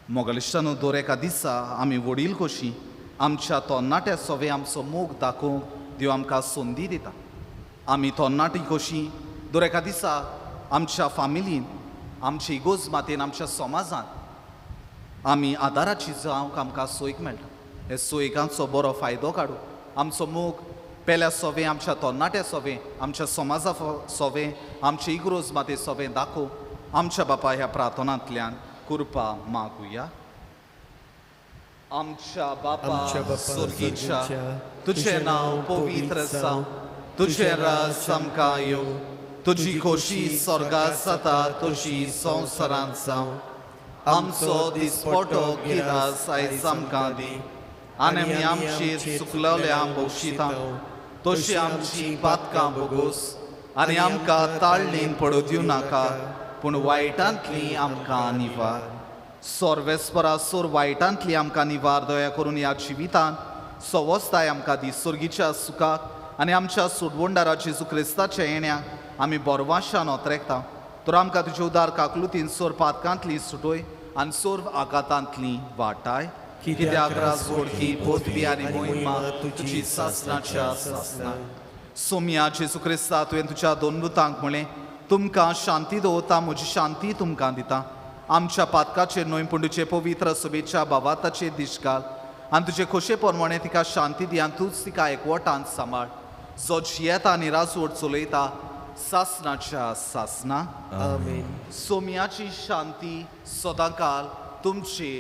मोगलिश्टानो, दर एका दिसा आमी वडील कशी आमच्या तरणाट्या सोवे आमचो मोग दाखोवंक देव आमकां संदी दिता. आमी तरणाटी कशी दर एका दिसा आमच्या फामिलीन, आमची इगोज मातेन, आमच्या समाजान आमी आदाराची जावंक आमकां सोयीक मेळटा. हे सोयिकांचो बरो फायदो काडू आमचो मोग पेल्या सोवे, आमच्या तरणाट्या सोवे, आमच्या समाजा सोवे, आमचे इगरोज माते सोवे दाखोव आमच्या बापा ह्या प्रार्थनांतल्यान कृपा मागुया. आमच्या बापा स्वर्गीच्या, तुझें नांव पवित्र जावं, तुझें राज आमकां येवं, तुजी खोशी स्वर्गात जाता तशी संवसारांत जावं. आमचो दिसपटो गिरास आयज आमकां दी, आनी आमी आमची चुकलल्या बक्षिता तशी आमची पातकां बोगोस, आनी आमकां ताळणीन पडू दिवं नाका, पूण वायटांतली आमकां निवार. सर्वेस्परा सोर वायटांतली आमकां निवार. दया करून ह्या जिवितांत सवस्ताय आमकां दी. स्वर्गीच्या सुखाक आनी आमच्या सुडवंडारा जेजू क्रिस्ताच्या येण्याक आमी बोरवाशान ओतरेकता. तर आमकां तुजे उदार काकलुतीन सोर पातकांतली सुटोय आनी सोर आघातांतली वाटाय. कित्याक राजवडकी पदवी आनी मोहिमा तुजी सासनाच्या सासना. सोम्या जेजू क्रिस्ता, तुवें तुज्या दोन दुतांक म्हणलें, तुमकां शांती दवरता, म्हजी शांती तुमकां दिता. आमच्या पातकाचेर न्हय पूण तुजे पवित्र सभेच्या भावाताचेर दिश घाल आनी तुजे खोशे प्रमाणे तिका शांती दी आनी तूंच तिका एकवटान सांबाळ, जो जियेता आनी राजवट चलयता सासनाच्या सासना. आमेन. सोम्याची शांती सदांकाल तुमचे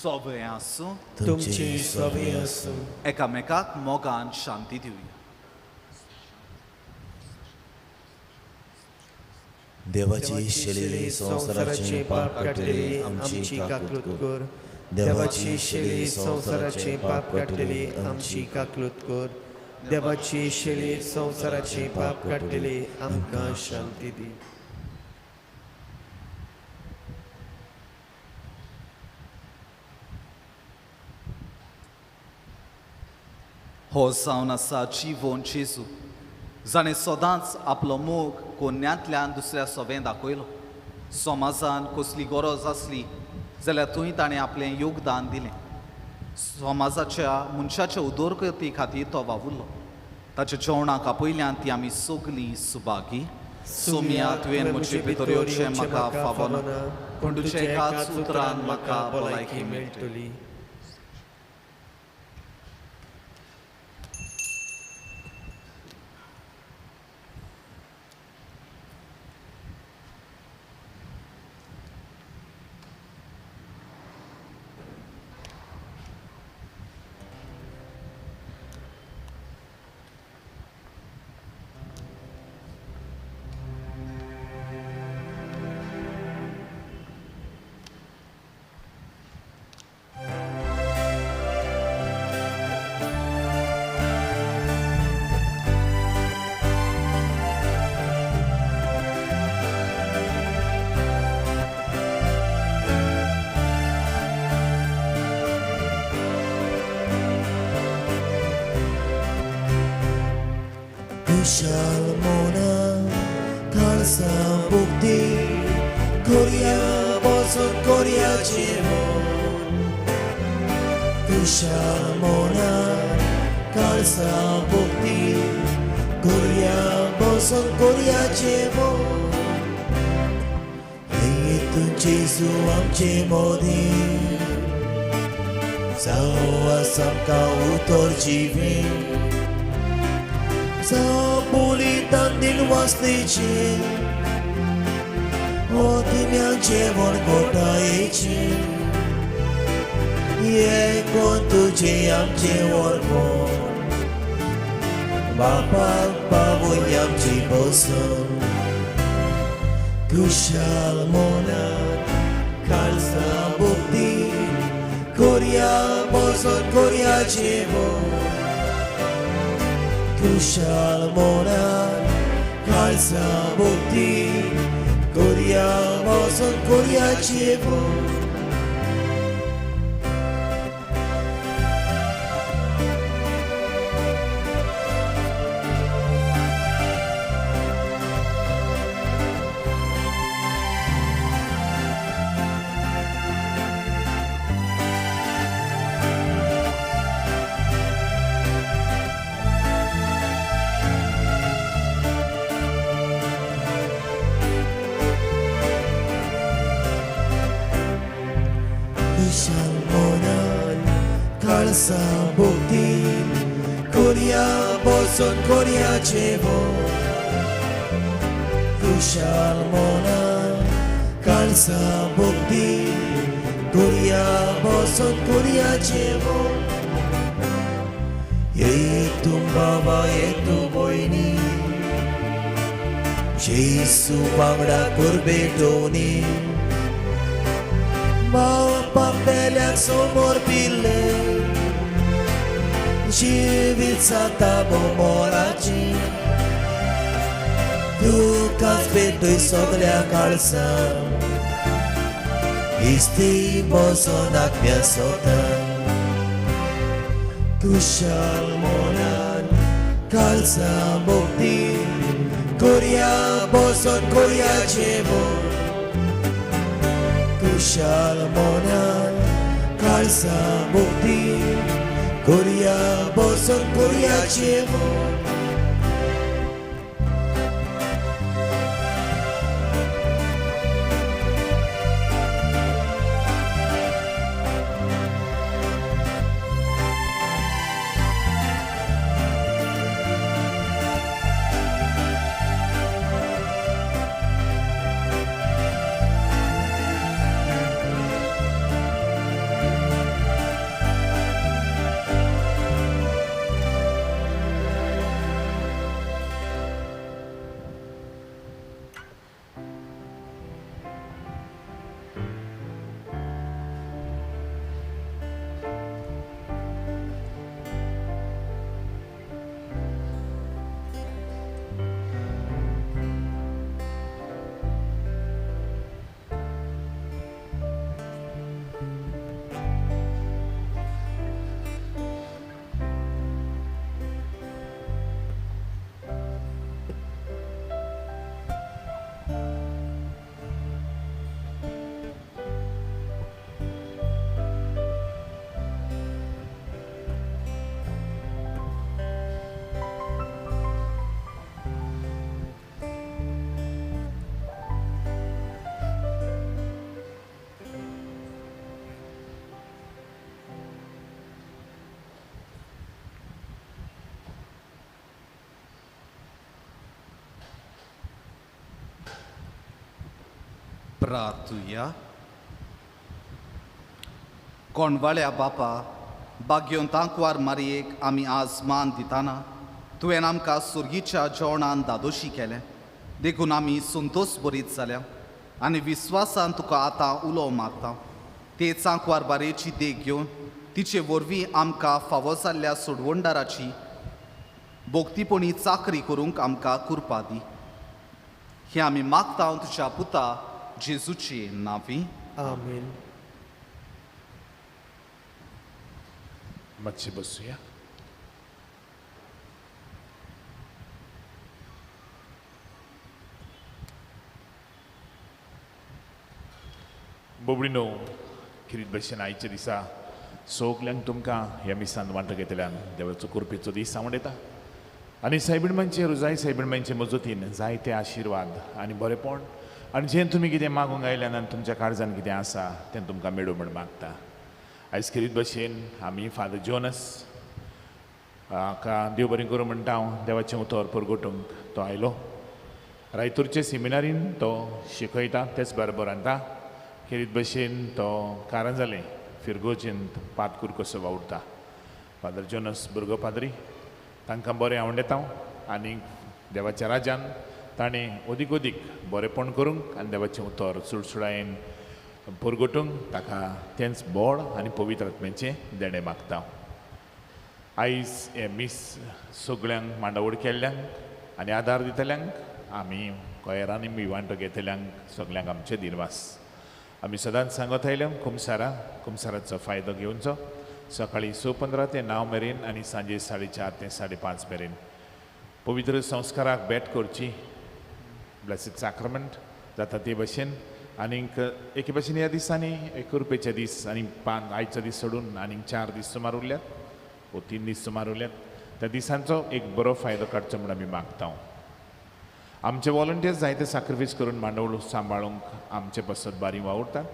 सोबे आसूं. तुमची सोबे आसूं. एकामेकाक मोगान शांती दिवया. देवाची शेली संवसाराचें पाप काडटली आमची काकलूत कर. देवाची शेली संवसाराचें पाप काडटली आमची काकलूत कर. देवाची शेली संवसाराचें पाप काडटली आमकां शांती दी. हो जावन आसा जिवोन जेजू, जाणें सदांच आपलो मोग कोन्यांतल्यान दुसऱ्या सोवें दाखयलो. समाजान कसली गरज आसली जाल्यार थंय ताणें आपलें योगदान दिलें. समाजाच्या मनशाच्या उदरगती खातीर तो वावुरलो. ताच्या जेवणाक आपयल्यान ती आमी सगलीं सुभागी. सोम्या, तुवें म्हजे भितर येवचें म्हाका फावना, पूण तुज्या एकाच उतरान म्हाका भलायकी मेळटली. कुशाल मोना खालसा भुक्ती कोरिया बसून कोरिया जेवण. कुशाल मोना खालसा भुक्ती कोरिया बसून कोरिया जेवण. हे जेजू आमचे मोदी जावं आमकां उतर जिवी बलिदान वासलेचे जेवण गोठायेचे ये कोण तुझे आमचे वरपण बापाक पावय आमची बसून. खुशाल मनान काळजा भोक्ती कोरया बसोन कोरया जेवण खुशाल मनान काळजा भोक्ती कोरया बसोन कोरया जेवण. खुशाल मनान काळजा भोक्ती कोरया बसोन कोरया जेवण खुशाल मनान काळजा भोक्ती कोरया बसोन कोरया जेवण. येतू बाबा येतू भयणी जेसू वांगडा कुरबेटोनी बापाक पेल्याक समोर पिल्ले जिवीत जाता बोमोराची तुकाच भेटय सगल्या काळजान इस्ती बसोन आत्म्या सोता. खुशाल मनान काळजा भोक्ती कोरया बसोन कोरया जेवण खुशाल मनान काळजा भोक्ती कोरया बसोन कोरया जेवण. प्रार्थुया. कोणवाळ्या बापा बागयोन तांकवार मारयेक आमी आज मान दिताना तुवें आमकां सुर्गीच्या जेवणान दादोशी केलें देखून आमी संतोश बरीत जाल्या आनी विस्वासान तुका आतां उलो मारता. ते चांकवार बारयेची देख घेवन तिचे वरवीं आमकां फावो जाल्ल्या सोडवणदाराची भोक्तीपणी चाकरी करूंक आमकां कुरपा दी. हें आमी मागता तुज्या पुता जेजूचे नांवी. आमेन. मातशें बसुया. बोबडीनो किरीट भशेन आयच्या दिसा सगल्यांक तुमकां ह्या मिसान वांटो घेतल्यान देवाचो कृपेचो दीस हांव येता आनी सायबीणमांचे रुजाय सायबीणमांचे मजतीन जायते आशिर्वाद आनी बरेपण आनी जें तुमी कितें मागूंक आयल्यान आनी तुमच्या काळजान कितें आसा तें तुमकां मेळूं म्हूण मागता. आयज खेरीत भशेन आमी फादर जोनस हाका देव बरें करूं म्हणटा हांव. देवाचें उतर परगटूंक तो आयलो. रायतूरचे सेमिनारीन तो शिकयता तेच बरोबर आतां खेरीत भशेन तो कारण जालें फिरगोजींत पातकूर कसो वावुरता. फादर जोनस भुरगो पाद्री तांकां बरें आवडेता हांव आनी देवाच्या राजान ताणें अदीक अदीक बरेंपण करूंक आनी देवाचें उतर चुळचुळायेन परगटूंक ताका तेंच बळ आनी पवित्र आत्म्याचें देणें मागता. आयज हें मीस सगळ्यांक मांडावळ केल्ल्यांक आनी आदार दितल्यांक आमी कोयरांनी बी वांटो घेतल्यांक सगळ्यांक आमचे दिनवास. आमी सदांच सांगत आयल्या कुमसारा कुमसाराचो फायदो घेवचो. सकाळीं 6:15 ते 9 मेरेन आनी सांजे 4:30 ते 5:30 मेरेन पवित्र संस्काराक भेट करची, ब्लेसीड साक्रमेंट जाता ते भशेन. आनीक एके भशेन ह्या दिसांनी एक रुपयेचे दीस आनी 5 आयचो दीस सोडून आनीक 4 दीस सुमार उरल्यात वो 3 दीस सुमार उरल्यात. त्या दिसांचो एक बरो फायदो काडचो म्हूण आमी मागता. आमचे वॉलंटियर्स जायते साक्रिफायस करून मांडवळ सांबाळूंक आमचे पासत बारी वावुरतात,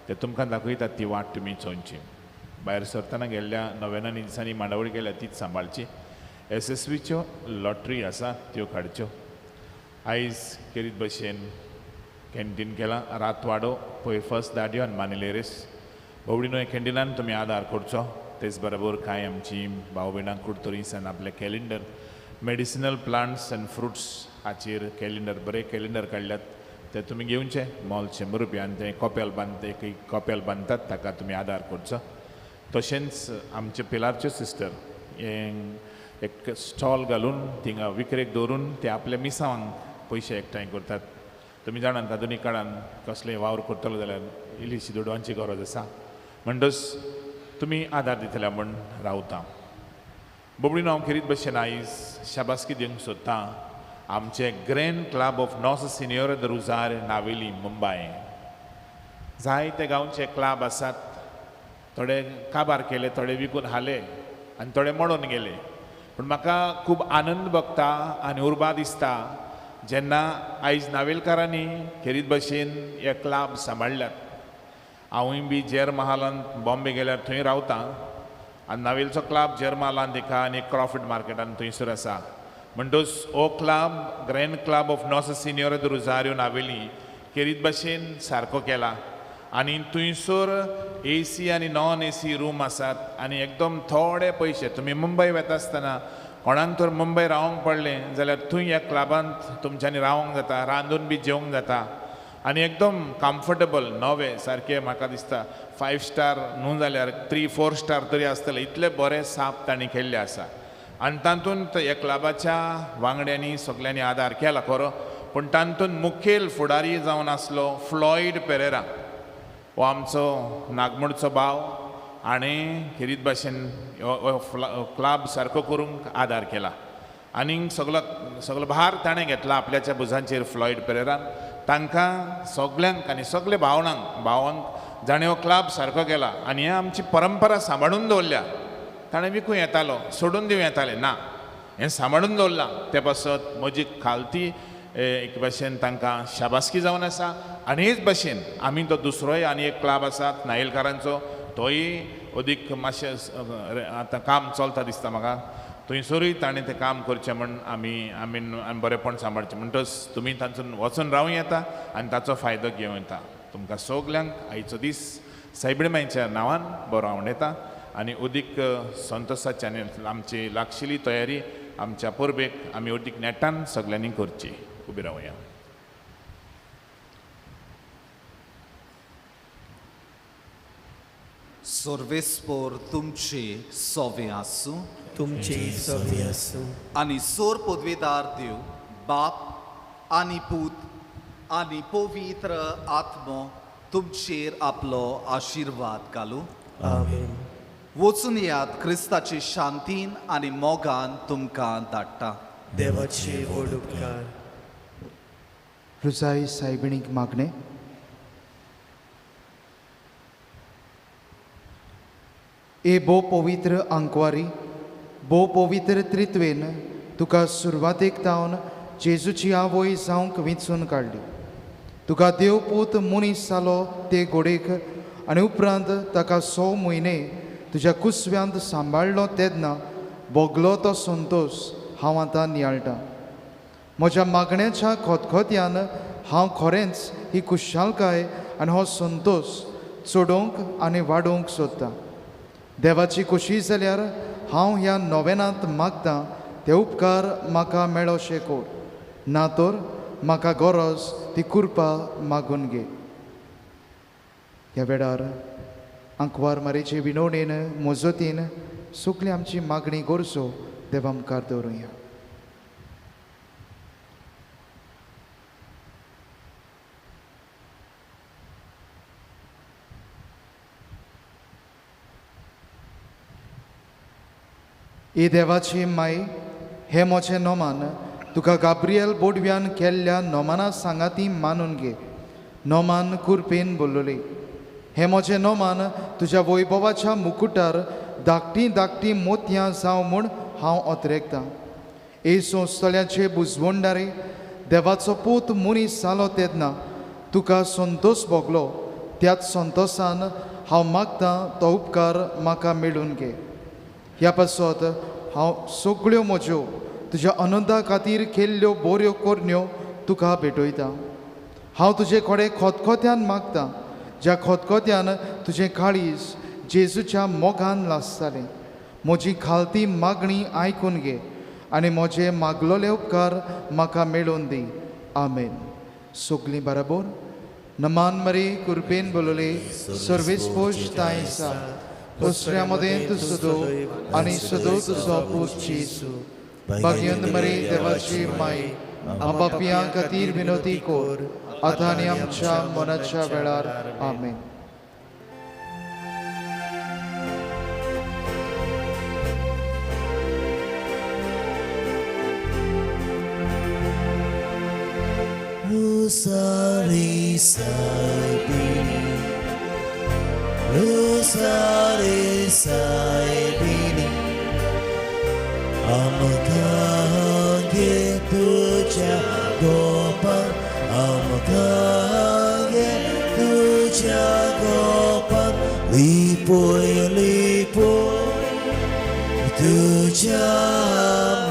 ते तुमकां दाखयतात ती वाट तुमी चोंची. भायर सरतना गेल्ल्या नव्याण्णव दिसांनी मांडावळ केल्या तीच सांबाळची. SSVच्यो लॉटरी आसा त्यो काडच्यो. आयज केरीत भशेन कॅन्टीन केलां रातवाडो पयर फर्स्ट दाडयो आनी मानिलेरेस बोवडीनो कॅन्टिनान तुमी आदार करचो. तेच बरोबर कांय आमची भाव भयणां कुडतरीसान आपलें calendar medicinal plants and fruits हाचेर कॅलेंडर बरें कॅलेंडर काडल्यात ते तुमी घेवचे. मोल 100 रुपयान तें कॉपेल बांदता, एक कॉपेल बांदतात ताका तुमी आदार करचो. तशेंच आमचे पिलारच्यो सिस्टर हें एक स्टॉल घालून थिंगा विकरेक दवरून ते आपल्या मिसांवांक पयशे एकठांय करतात. तुमी जाणात आधुनीक काळान कसलेय वावर करतलो जाल्यार इल्लीशी दुडवांची गरज आसा, म्हणटच तुमी आदार दितले म्हूण रावता. बोबडीनो हांव खेरीत भशेन आयज शाबासकी दिवंक सोदतां आमचे grand club of Nossa Senhora do Rosário Navelim Mumbai. जायते गांवचे क्लब आसात, थोडे काबार केले, थोडे विकून हाले आनी थोडे मोडून गेले. पूण म्हाका खूब आनंद भोगता आनी उर्बा दिसता जेन्ना आयज नावेलकारांनी खेरीत भशेन हे क्लब सांबाळ्ळ्यात. हांवूय बी जेर महालांत बॉम्बे गेल्यार थंय रावता आनी नावेलचो क्लब जेर महालांत एका आनी क्रॉफर्ड मार्केटान थंयसर आसा. म्हणटच हो club grand club of Nossa Senhora do Rosário Navelim खेरीत भशेन सारको केला आनी थंयसर AC आनी नॉन AC room आसात आनी एकदम थोडे पयशे. तुमी मुंबय वता आसतना कोणाक तर मुंबय रावंक पडलें जाल्यार थंय ह्या क्लबांत तुमच्यांनी रावंक जाता, रांदून बी जेवंक जाता आनी एकदम कम्फर्टेबल नवे सारकें म्हाका दिसता 5 स्टार न्हू जाल्यार 3-4 स्टार तरी आसतले, इतले बरे साप तांणी केल्ले आसा. आनी तातूंत ह्या क्लबाच्या वांगड्यांनी सगल्यांनी आदार केला खरो, पूण तातूंत मुखेल फुडारी जावन आसलो फ्लॉयड पेरेरा, हो आमचो नागमोडचो भाव आनी खेरीत भाशेन क्लब सारको करूंक आदार केला आनी सगलो सगलो भार ताणें घेतला आपल्याच्या भुजांचेर फ्लॉयड पेरेरान. तांकां सगल्यांक आनी सगळे भावणांक भावांक जाणें हो क्लब सारको केला आनी हें आमची परंपरा सांबाळून दवरल्या. ताणें विकूं येतालो, सोडून दिवं येतालें, ना हें सांबाळून दवरलां ते पासत म्हजी खालती एक भाशेन तांकां शाबासकी जावन आसा. आनी हेच भाशेन आमी तो दुसरोय आनी एक क्लब आसा नायलकारांचो, तोय अदीक मातशें आतां काम चलता दिसता म्हाका, थंयसरूय ताणें तें काम करचें म्हूण आमी आमी बरेंपण सांबाळचें. म्हणटच तुमी तांचून वचून रावूं येता आनी ताचो फायदो घेवं येता. तुमकां सगल्यांक आयचो दीस सायबीण मायच्या नांवान बरो आवडटा आनी अदीक संतोशाची आनी आमची लागशिल्ली तयारी आमच्या परबेक आमी अदीक नेटान सगल्यांनी करची. उबी रावया. सर्वेस्पोर तुमचे सोवे आसूं, तुमचे सोवे आसूं. आनी सोर पदवेदार देव बाप आनी पूत आनी पवित्र आत्मो तुमचेर आपलो आशिर्वाद घालूं. आमेन. वचून येयात, क्रिस्ताचे शांतीन आनी मोगान तुमकां धाडटा. देवाचे व्हड उपकार. रुजाई सायबिणीक मागणें. ए भोव पवित्र आंकवारी, भोव पवित्र त्रित्वेन तुका सुरवातेक तावन जेजूची आवय जावंक विंचून काडली. तुका देवपूत मनीस जालो ते घोडेक आनी उपरांत ताका 6 म्हयने तुज्या कुसव्यांत सांबाळ्ळो तेन्ना भोगलो तो संतोश हांव आतां नियाळटा. म्हज्या मागण्याच्या खतखत्यान हांव खरेंच ही खुशालकाय आनी हो संतोश चडोवंक आनी वाडोवंक सोदतां. देवाची खोशी जाल्यार हांव ह्या नोवेनांत मागतां ते उपकार म्हाका मेळोशे कोर, ना तर म्हाका गरज ती कृपा मागून घे. ह्या वेळार आंकवार मारीचे विनवणेन मजतीन सगळी आमची मागणी गरजो देवा मुखार दवरुया. ही देवाची माई, हे म्हजें नोमान तुका गाब्रियल बोडव्यान केल्ल्या नोमाना सांगाती मानून घे. नोमान कुरपेन बोल्लोली, हे म्हजें नोमान तुज्या वैभवाच्या मुकुटार धाकटी धाकटी मोतयां जावं म्हूण हांव ओतरेकतां. ए संस्थळ्याचे बुजवंडारे, देवाचो पूत मनीस जालो तेन्ना तुका संतोश भोगलो, त्याच संतोशान हांव मागतां तो उपकार म्हाका मेळून घे. ह्या पासत हांव सगळ्यो म्हज्यो तुज्या आनंदा खातीर केल्ल्यो बऱ्यो करण्यो तुका भेटयतां. हांव तुजे कडेन खोतखोत्यान मागतां, ज्या खोतखोत्यान तुजें काळीज जेजूच्या मोगान लासतालें, म्हजी खालती मागणी आयकून घे आनी म्हजे मागलोले उपकार म्हाका मेळोवन दी. आमेन. सगळीं बराबर नमान मरी कुरपेन बोलले सर्वेस पोश तांय सा दुसऱ्या मदें तूं सदो आनी सदो तुजो पूत जेजू. भाग्यंत मरी देवाची माई, आपापियां खातीर विनोती कोर आतां आनी आमच्या मनाच्या वेळार. आमेन. Rosary Saibini, Rosary Saibini, Amkange tuja gopan, Amkange tuja gopan, Lipoi lipoi tuja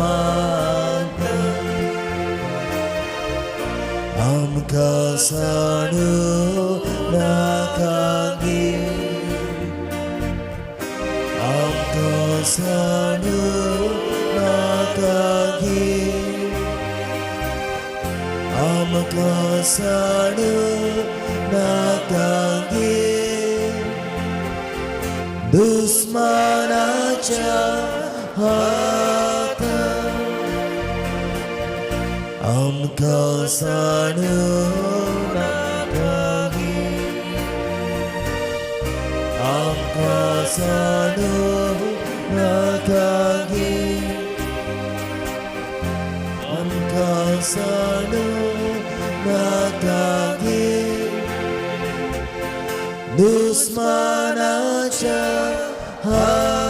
manta. Amka sanu nakagi, Amka sanu nakagi, Amka sanu nakagi, Dusmanacha hata. Amka sanu nakagi, Amka sanu nakagi, Amka sanu nakagi, Dusmanacha hata.